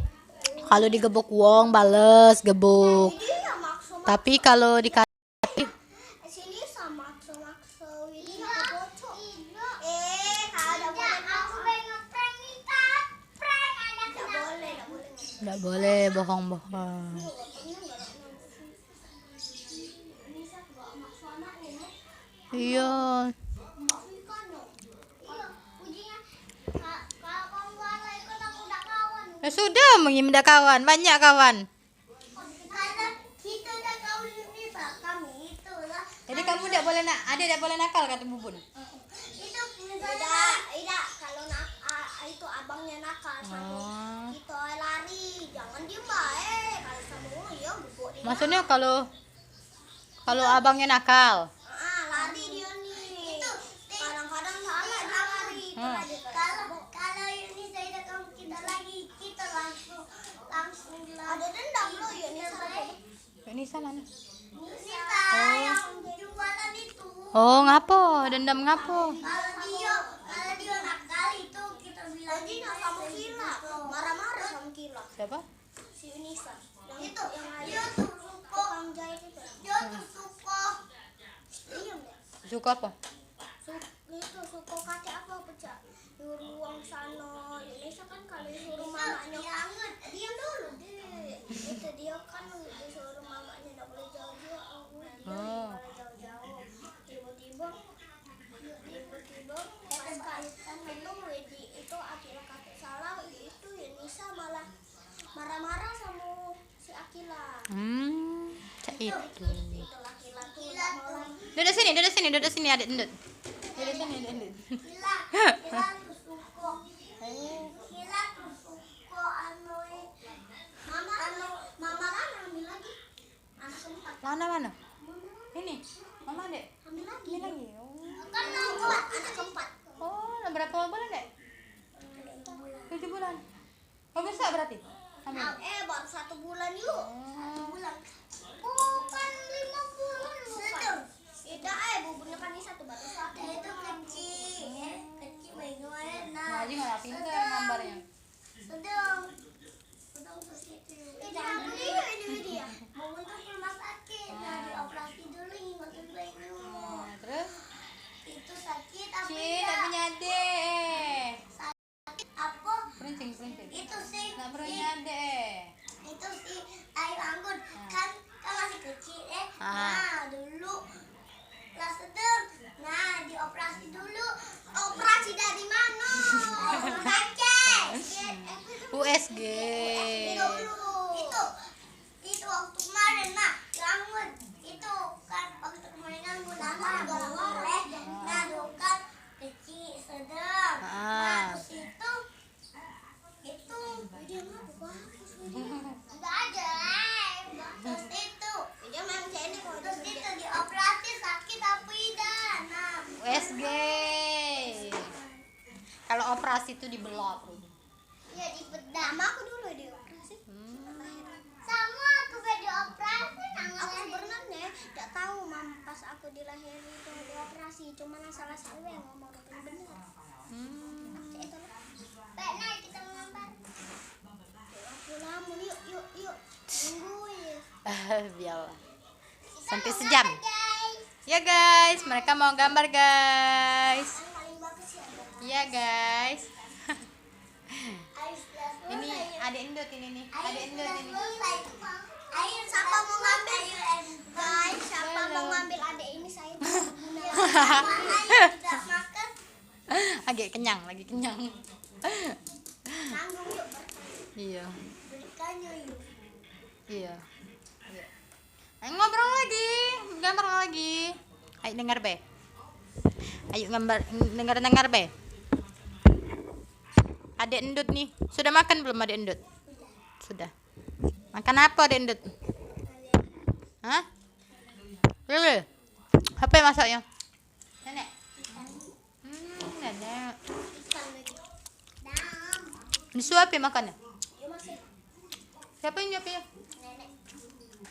kalau digebuk wong, bales gebuk. Widya maksa. Tapi kalau di Sini sama maksa-maksa Widya ke pojok. Eh, kalau dak boleh. Aku pengen ngeprank Nisa. Prank ada. Dak boleh, dak boleh. Dak boleh bohong-bohong. Iya. Ya sudah, mengim dak kawan, banyak kawan. Jadi kamu dak boleh nak, ade dak boleh nakal kata Bubun. Idak, idak, kalau nak, a-, itu abangnya nakal sama kita lari, jangan diem bae. Kalau sama wong, ya gebuk dia. Maksudnya kalau, kalau abangnya nakal. Ah, lari dia ni. Kadang-kadang salah dia lari. Hmm. Kalau, kalau ini saya datang kita lagi, kita langsung, langsung lari. Ada dendam lo, ya, ni salah. Yuk, Nisa mana? Nisa yang jualan itu. Oh, ngapo? Dendam ngapo? Kalau dia, kalau dia nakal itu kita bilang dia sama Kila. Marah-marah sama Kila. Siapa? Si Yunisa. Yang itu, yang dia tuh suka tukang jahit itu. Dia tuh suka. Iya, Mbak. Suka apa? Su-, itu suka kate apa, pecah? Nyuruh wong sano, Indonesia kan kalau disuruh mamaknya, diam dulu, Dek. Itu dia kan disuruh mamaknya ndak boleh jauh-jauh, aku dia boleh jauh-jauh. Tiba-tiba, tiba-tiba pas kaitan itu, di, itu akhirnya kakek salah, itu Indonesia malah marah-marah sama si Akila. Hmm, cak itu. Duduk sini, duduk sini, duduk sini, adik ndut. Duduk sini, adik ndut. Lana mana? Ini, mama, dek. Ini lagi. Oh. Oh, lah berapa bulan, dek? Tujuh bulan. Oh, besar berarti? Hamil? Eh, baru satu bulan, yuk. Oh. Satu bulan. Bukan lima bulan, bukan. Sedang. Tidak, eh, bubunnya kan ini satu baru satu. Itu kecil, eh, kecil, baik, nah. Nah, ini malah pintar gambarnya. Sedang. Sedang terus itu. Eh, jangan beli ini, ini dia. Mau untuk ke rumah sakit, nah, dioperasi dulu, ingat dulu ini. Nah, terus? Itu sakit apa? Cik, tidak punya adik, eh. Apa? Peruncing, peruncing. Itu sih. Nak peruncing adik, eh. Itu sih air anggur. Nah. Kan, kan masih kecil, eh. Ah. Nah, dulu lah sedang. Nah, dioperasi dulu. Operasi dari mana? Rumah sakit. U S G. U S G dulu. Itu. Itu waktu kemarin, nah, bangun. Itu kan waktu kemarin kan gua nambah, gua nambah, eh. Nah, tuh kan kecil, sedang. Ah. Nah, terus itu, itu, dia ngapa bagus, dia? Enggak ada, eh. Terus itu, dia main sini, terus itu dioperasi, sakit apa tidak? Nah. U S G. Kalau operasi itu dibelah perutnya. Iya, dibedah. Sama aku dulu dioperasi. Hmm. Sama aku be dioperasi, tangan. Aku sebenarnya ndak tahu, Mam, pas aku dilahirin itu dioperasi, cuma asal-asal be ngomong bener. Hmm. Cek itu lah. Baik, naik kita menggambar. Aku lamun, yuk, yuk, yuk. Tunggu ya. Biarlah. Sampai sejam. Ya, guys, mereka mau gambar, guys. Ya, guys. Ini adik endut ini nih, adik endut ini. Ayo, siapa mau ngambil? Guys, siapa mau ngambil adik ini, saya tidak guna. Agak kenyang, lagi kenyang. Tanggung yuk. Iya. Belikannya yuk. Iya. Iya. Ayo ngobrol lagi, gambar lagi. Ayo dengar be. Ayo gambar, dengar-dengar be. Adik endut nih, sudah makan belum adik endut? Sudah. Makan apo, Dendut? Hah? Lele. Apo yang masaknyo? Nenek. Hmm, nenek. Nesu apo makannyo? Siapo yang nyiapin?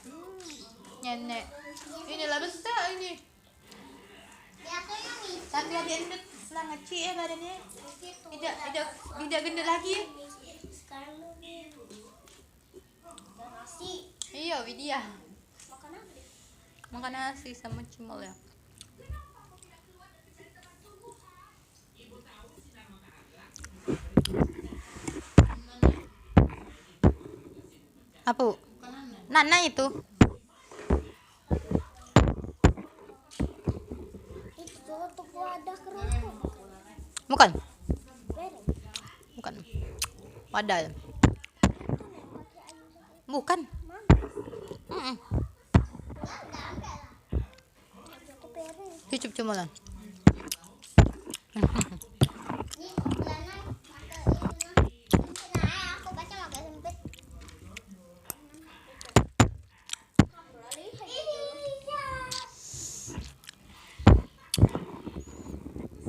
Hmm, nenek. Ini lah besak ini. Tapi ade Endut lah ngecik ya badannyo. Idak, idak, idak gendut lagi. Iyo, Widya. Makan nasi samo cimol ya. Apo? Nana itu. Itu tutup wadah kerupuk. Bukan. Bukan. Wadah. Bukan. Mm-mm. Cucup cuma lah.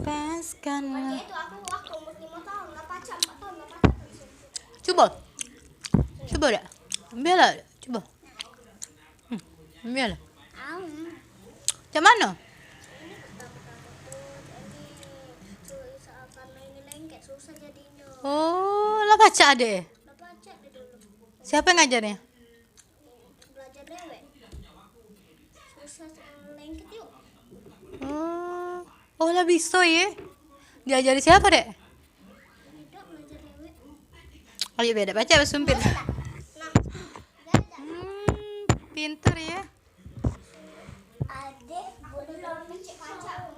Paskan. Cubo. Cubo dak? Ambil lah, cubo. Hmm, ambil. Cak mano? Oh, lah pacak ade. Siapo yang ngajarnyo? Belajar dewek. Susah, eh, lengket yuk. Oh. Oh, lah biso ye. Diajari siapo, Dek? Idak, belajar dewek. Ayo, beda pacak besumpit. Nah, hmm, pinter ye. Ade, boleh lo pecik kaca.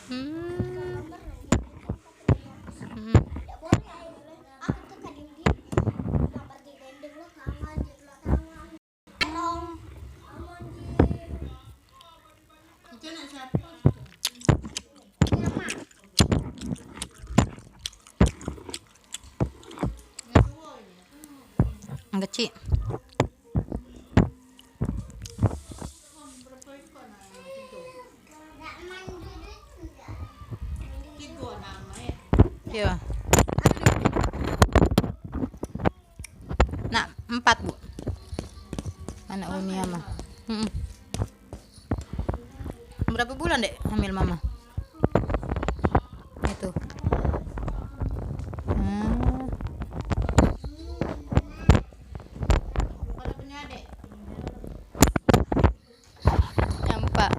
Hmm. Hmm. Idak boleh, ayo. Aku tuh kadang diem. Nak pergi gendong lo tangan, diem lo tangan. Yang kecik. Iya. Nak empat, Bu. Anak Unia mah. Mm-mm. Berapa bulan, Dek, hamil Mama? Itu. Hmm. Nampak.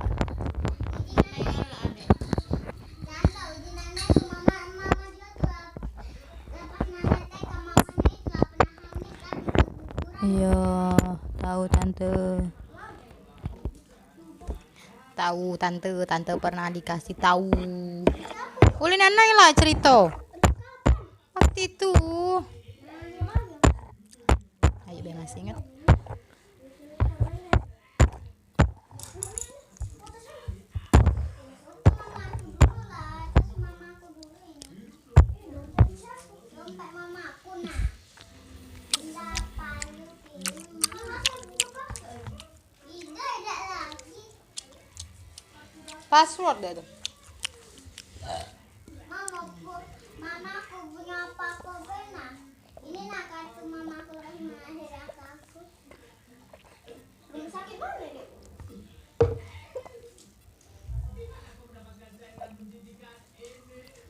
Iyo, tahu tante. Tahu tante, tante pernah dikasih tahu. Ulin anai lah cerita. Pasti itu. Ayo, biar masih ingat. Password dah tu. Mama, aku punya apa-apa pernah. Ini nak kartu mama aku lagi mengakhiri aku. Rumah sakit mana, Dek?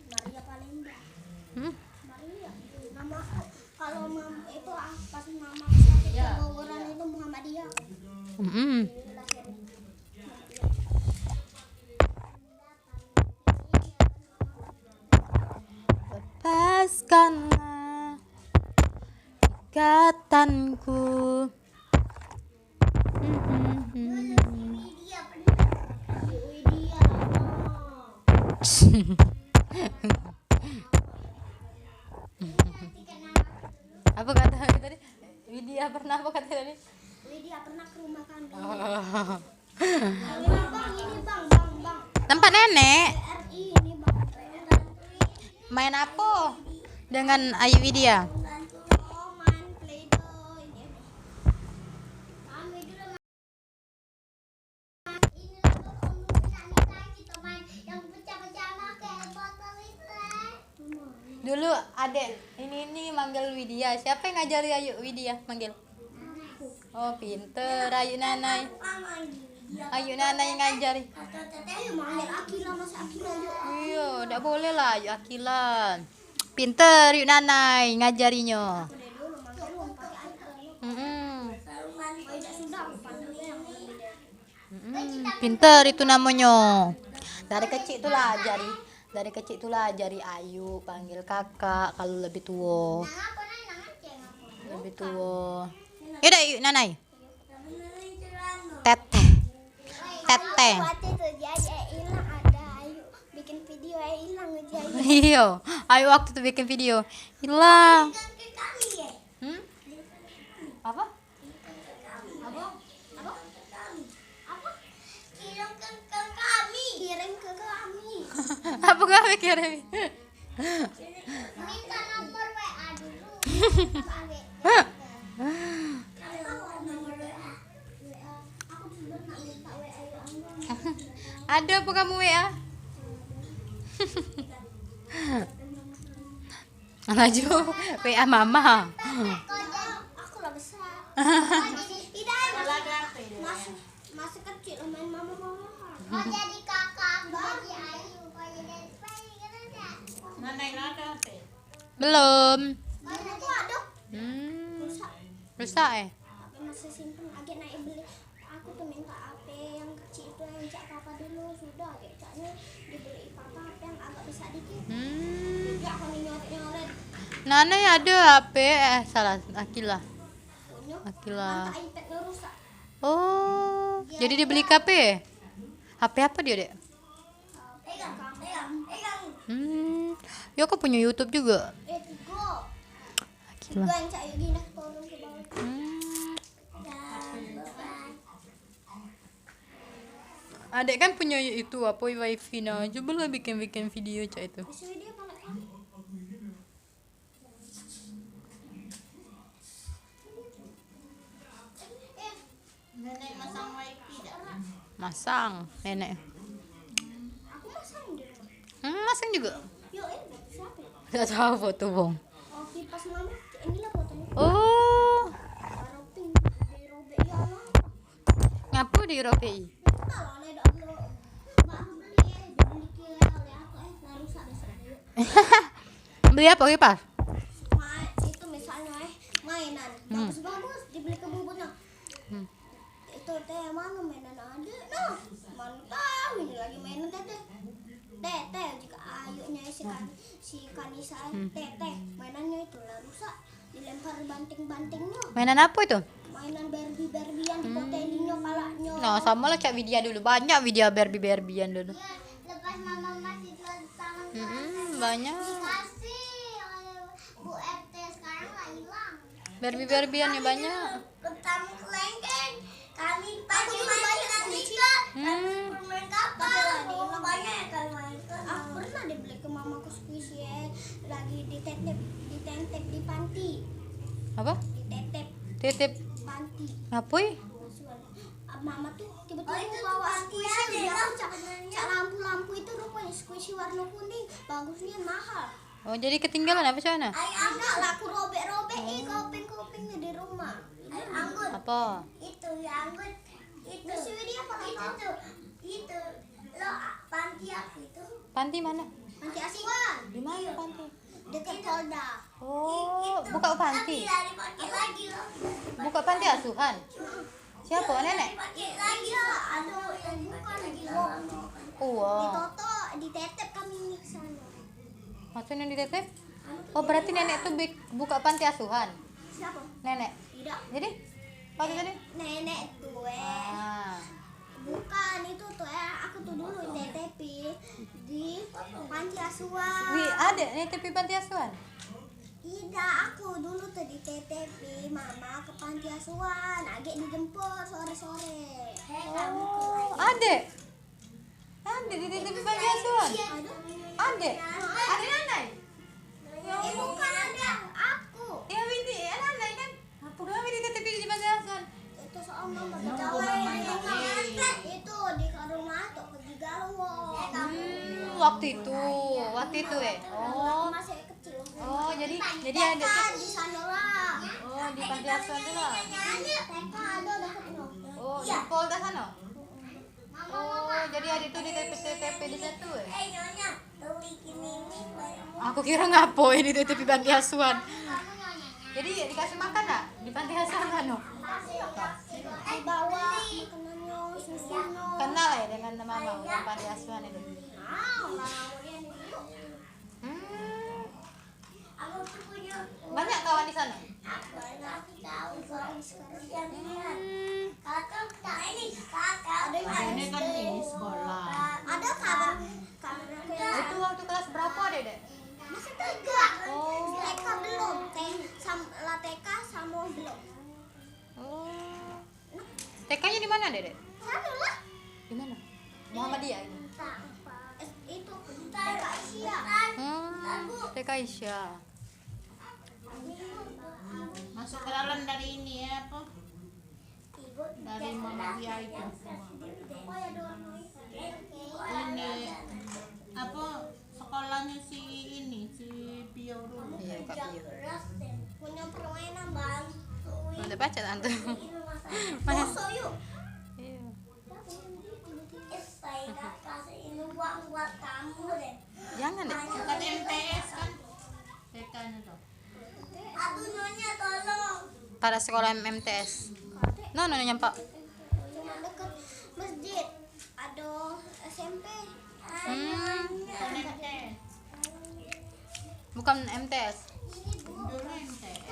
Maria Palembang. Hmm? Maria. Nama kalau mam itu, ah, pas mama sakit keguguran itu Muhammadiyah. Mm-mm. Lepaskanlah ikatanku. Apa kata aku tadi? Widya pernah apa kata tadi? Widya pernah ke rumah kami. Oh. Ini, Bang, ini, Bang, Bang, Bang. Tempat nenek. R I ini, Bang. Main apa dengan Ayu Widya? Oh, main Adek, ini, ini manggil Widya. Siapa yang ngajari Ayu Widya manggil? Oh, pinter Ayu Nanai. Ayu Nanai ngajari. Iyo, dak boleh lah Ayu Akila. Pinter Ayu Nanai ngajarinyo. Mm-mm. Mm-mm, pinter itu namonyo. Dari kecik tu lah ajari, dari kecik tu lah ajari Ayu panggil kakak kalu lebih tuo. Lebih tuo. Yo dah, yuk, Nanai. Teteh. Teteh. Waktu itu dia, dia ilang, ada Ayu bikin video, eh, ilang aja Ayu. Iyo, Ayu waktu tu bikin video. Ilang. Hmm? Apa? Apa? Apa? Apa? Kirim ke, ke kami. Kirim ke kami. Apa kami kirim? Minta nomor W A dulu. Kalau nomor W A, W A. Aku juga nak minta W A yang Ada apa kamu W A? Laju W A mama. Aku lah besar. Masih, masih kecil lah main mama-mama. Kau jadi kakak, aku jadi ayu, kau jadi apa? Mana yang ada H P? Belum. Mana tuh ada? Hmm. Rusak. Rusak, eh? Apa masih simpen? Agak naik beli. Aku tuh minta H P yang kecil itu yang jak papa dulu, sudah agak caknya dibeli papa H P yang agak besar dikit. Hmm. Jadi aku nyoret-nyoret. Nana ya ada H P, eh, salah, Akila. Punya Akila. Mantap iPad-nya rusak. Oh, jadi dia beli H P? H P apa dia, Dek? Pegang, pegang, pegang. Hmm. Ya, aku punya YouTube juga. Eh, tiga. Akila. Tiga yang cak gini, turun ke bawah. Hmm. Adek kan punya itu apa, wifi nah. Cobalah bikin-bikin video cak itu. Suruh dia pakai kan? Nenek masang wifi dak? Masang, nenek. Aku masang di rumah. Hmm, masang juga. Yo, ini siapa? Dak tahu foto, Bong. Oh, kipas mama. Inilah fotonya. Oh. Baru pink, dirobek. Ya Allah. Ngapo dirobeki? Entahlah, nenek dak belum. Baru beli, eh, dibeli ke oleh aku, eh, nah, rusak dah. Beli apa kipas? Ma-, itu misalnya, eh, mainan. Hmm. Bagus-bagus, dibeli ke bubutnya. Hmm. Itu teh, mana mainan ada? Nah, mana tahu ini lagi mainan teh, teh. Teh, teh, jika ayuknya si Kan-, si Kanisa, hmm, teh, teh, mainannya itu lah rusak. Dilempar banting-bantingnyo. Mainan apo itu? Mainan Barbie-Barbian, hmm, dipotelinnyo palaknyo. Nah, samo lah cak Widya dulu. Banyak Widya Barbie-Barbian dulu. Iya, lepas mama masih jual tangan. Mm-mm, banyak. Dikasih oleh Bu R T, sekarang lah hilang. Barbie-Barbian ni banyak. Pertama kelengkeng. Kami pagi mandi nandika, kami, hmm, bermain kapal. Oh, banyak yang kami mainkan. Aku pernah dibeli ke mamaku squishy, eh, lagi ditetep, ditentep di panti. Apa? Ditetep. Tetep. Panti. Ngapoi? Asuhan. Ah, mama tuh tiba-tiba, oh, itu bawa tuh panti squishy, aja, dia lah, cak, sebenarnya, cak lampu-lampu itu rupanya squishy warna kuning. Bagus nian, mahal. Oh, jadi ketinggalan apa cak mana? Ai, agak lah, aku robek-robek, eh, hmm, kopeng-kopengnya di rumah. Ai, anggur. Apa? Itu, ya, anggur. Itu. Itu tuh, itu lo, panti apa itu? Panti mana? Panti asuhan. Di mana panti? Dekat Polda. Oh, buka panti. Tapi lah dipakai lagi lo. Buka panti asuhan. Siapa? Nenek? Dipakai lagi lo. Ada yang buka lagi lo. Wah. Ditoto, ditetep kami ke sana. Maksudnya ditetep? Oh, berarti nenek tuh bik-, buka panti asuhan? Siapa? Nenek. Tidak. Jadi, waktu tadi? Nenek tuh, eh. Ah. Bukan itu tuh, eh. Aku tuh dulu netepi di panti asuhan. Wih, ada netepi panti asuhan? Tidak, aku dulu tuh ditetepi mama ke panti asuhan. Agak dijemput sore-sore. Oh, ada. Ade di T T P panti asuhan? Ade. Ade Nanai? Eh, bukan, ada aku. Ya, Windy, ya, Nanai kan? Apa gawe di T T P di panti asuhan? Itu soal mama itu di rumah tuh pergi galau. Hmm, waktu itu, waktu itu, eh. Oh. Masih kecil. Jadi, jadi ada tu. Di sana lah. Oh, di panti asuhan tu lah. T K ada dekat no. Oh, di Polda sana. Oh, jadi hari tu di T P, T P di situ, eh? Aku kira ngapo ini T P panti asuhan. Jadi dikasih makan tak di panti asuhan sana? Dibawa makanannya, susunya. Kenal ya dengan mama yang panti asuhan itu? Hmm. Banyak kawan di sana? Hmm. Ini kan ini sekolah. Ada kawan, kawan aku yang itu waktu kelas berapa, Dek? Masih T K. Oh. T K belum, T-, sam-, lah T K sama belum. Oh. T K-nya di mana, Dedek? Sana lah. Di mana? Muhammadiyah itu. Tak apa. Eh, itu T K Isya. Hmm, T K Isya. Masuk ke dalam dari ini ya, apa? Dari Muhammadiyah itu. Ini apa? Sekolahnyo si ini, si Pio dulu. Iyo, Kak Pio. Punya permainan bantu. Udah baca tante. Mas. Bosok yuk. Iyo. Eh, saya kasih ini uang buat kamu deh. Jangan deh. Bukan M T S kan? T K-nya tuh. Aduh, Nyonya, tolong. Pada sekolah M T S. No, no, nyampak. Cuma deket masjid. Ada S M P. Hmm. Bukan M T S. Dulu M T S.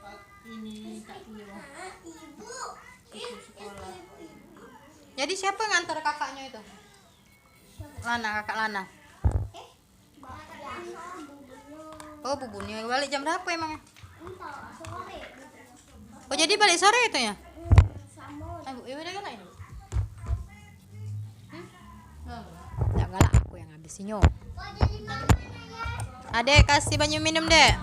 Waktu ini tak punya. Jadi siapa yang ngantar kakaknya itu? Lana, kakak Lana. Oh, bubunnya balik jam berapa emangnya? Oh, jadi balik sore itu ya? Ayo, ya udah, galak ini. Hmm? Nggak galak, aku yang habis inyo. Adek, kasih banyu minum, Dek.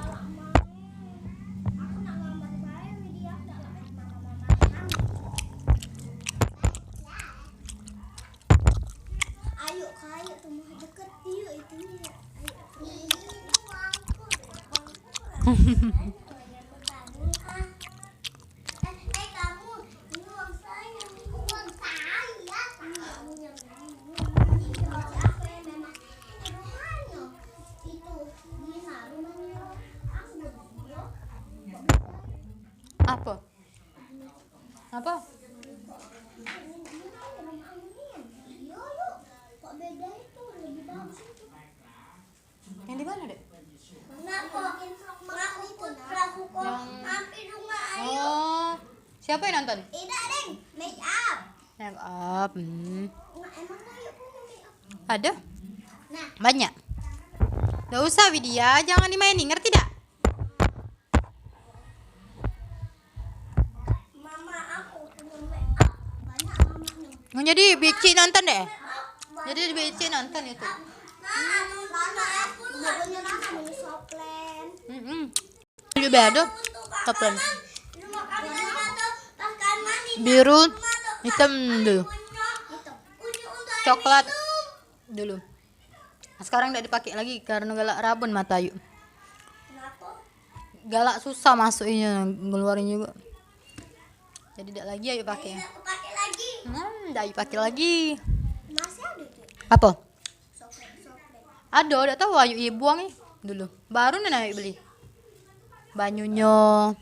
Ayo, kayak rumah deket, iyo, itu nih. Ayo. Apa? Apa? Yang di mana, Dek? Yang, oh, siapa yang nonton? Make up. Hmm. Ada? Banyak. Gak usah, Widya, jangan dimainin, ngerti dak? Jadi bicik nonton deh. Jadi bicik nonton itu. Mm-mm. Juga ada toples. Biru, hitam dulu. Coklat dulu. Sekarang dak dipakai lagi karena galak rabun mato Ayu. Galak susah masuk inyo, ngeluarin juga. Jadi dak lagi Ayu pakai. Hmm, dak Ayu pakai lagi. Apa? Ado, dak tahu Ayu ye buang eh dulu. Baru nian Ayu beli. Banyunyo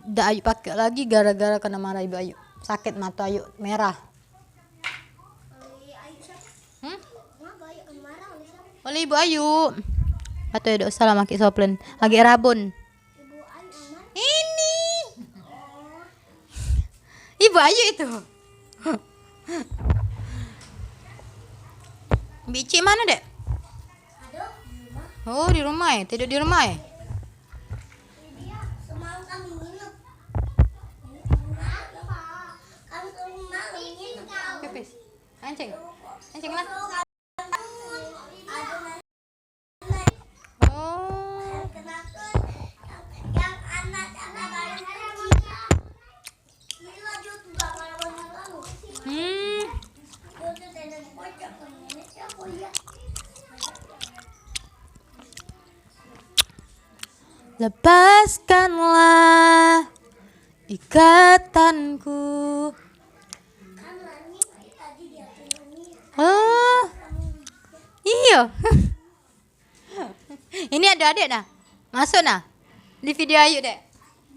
dak Ayu pakai lagi gara-gara kena marah ibu Ayu. Sakit mato Ayu merah. Hmm? Oleh ibu Ayu. Atau ya dak usah lah pakai soplen. Agak rabun. Ini. Ibu Ayu itu. Bicik mano, Dek? Oh, di rumah eh. Tidur di rumah eh. Pipis. Kencing. Kencing lah. Oh. Hmm. Lepaskanlah ikatanku. Oh, iyo. Ini ado adek nah. Masuk nah. Di video Ayu, Dek.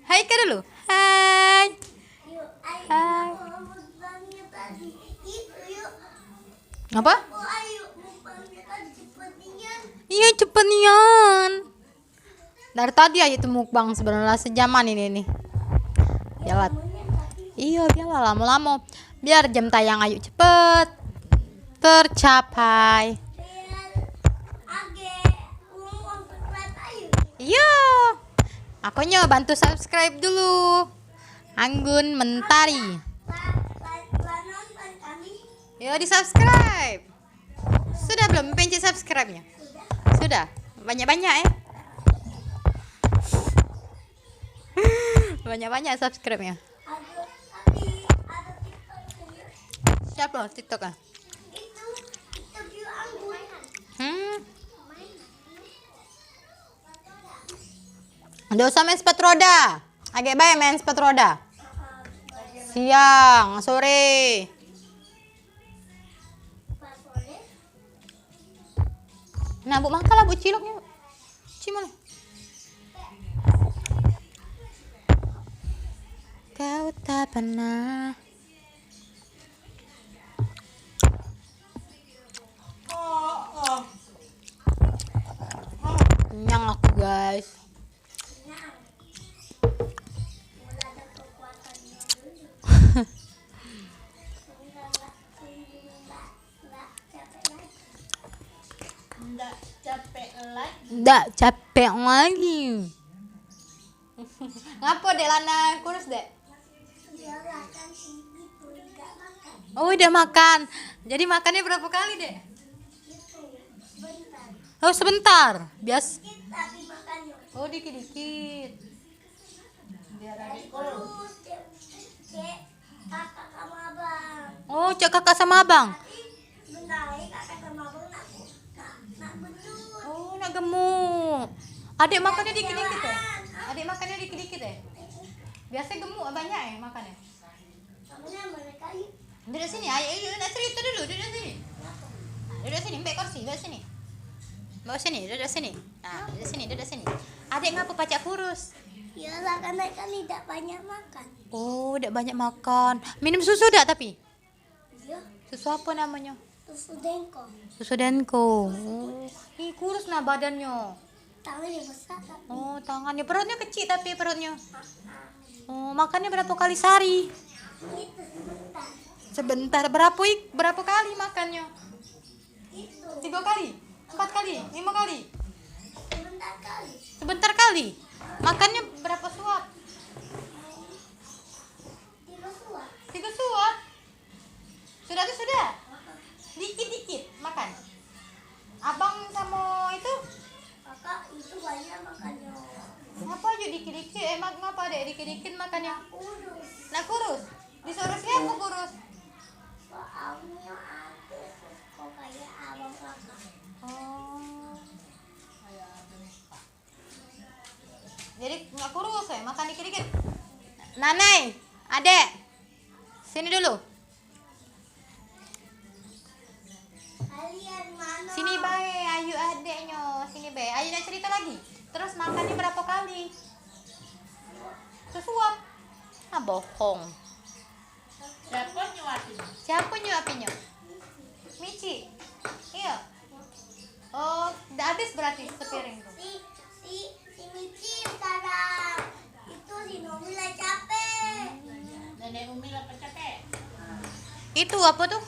Hai ke dulu. Hai. Hai. Apa? Iyo, cepet nian. Dari tadi Ayu tu mukbang sebenarnya sejaman ini nih. Gawat. Iyo, biarlah lamo-lamo. Biar jam tayang Ayu cepet tercapai. Iyo. Makonyo bantu subscribe dulu. Anggun Mentari. Yo, di-subscribe. Sudah belum pencet subscribe-nyo? Sudah. Banyak-banyak, eh. Banyak-banyak subscribe-nyo. Siapa TikTok ah? Hmm. Ndak usah main sepatu roda. Agek bae main sepatu roda. Siang, sore. Nah, buk makan lah, buk ciloknyo. Cimol. Kau tak pernah. Kenyang aku, guys. Ndak capek lagi. Ndak capek lagi. Ngapo, Dek Lana, kurus, Dek? Oh, udah makan. Jadi makannya berapa kali, Dek? Oh, sebentar. Bias. Oh, dikit-dikit. Oh, cak kakak sama abang. Oh, nak gemuk. Adek makannya dikit-dikit, eh? Adek makannya dikit-dikit, eh? Biasa gemuk banyak, eh, makannya. Duduk sini, ayo, ayo, nak cerita dulu, duduk sini. Nah, duduk sini, ambil kursi, duduk sini. Bawa sini, duduk sini. Nah, duduk sini, duduk sini. Adek ngapa pacak kurus? Iyalah, karena kan tidak banyak makan. Oh, tidak banyak makan. Minum susu dak tapi? Iya. Susu apa namanya? Susu Denko. Susu Denko. Oh. Ih, kurus nah badannya. Tangannya besar tapi. Oh, tangannya. Perutnya kecil tapi perutnya. Oh, makannya berapa kali sehari? Itu sebentar. Sebentar. Berapa ik-, berapa kali makannya? Itu. Tiga kali, empat kali, lima kali. Sebentar kali. Sebentar kali. Makannya berapa suap? Tiga suap. Tiga suap. Sudah tu sudah. Dikit-dikit makan. Abang sama itu? Kakak itu banyak makannya. Ngapa aja dikit-dikit? Eh, mak, ngapa dek dikit-dikit makannya? Kurus. Nak kurus? Disuruh siapa kurus? Soalnya aku suka kayak abang kakak. Oh. Jadi nggak kurus ya, makan dikit-dikit. Nanai, adek, sini dulu. Sini bae, Ayu adeknyo, sini bae. Ayu nak cerita lagi. Terus makannya berapa kali? Sesuap. Ah, bohong. Siapa nyuapin? Siapa nyuapinnya? Mici. Iya. Oh, udah habis berarti sepiring tuh. Si, si, si Mici sekarang. Itu si Nomi lah capek. Nenek Umi lah capek. Itu apa tuh?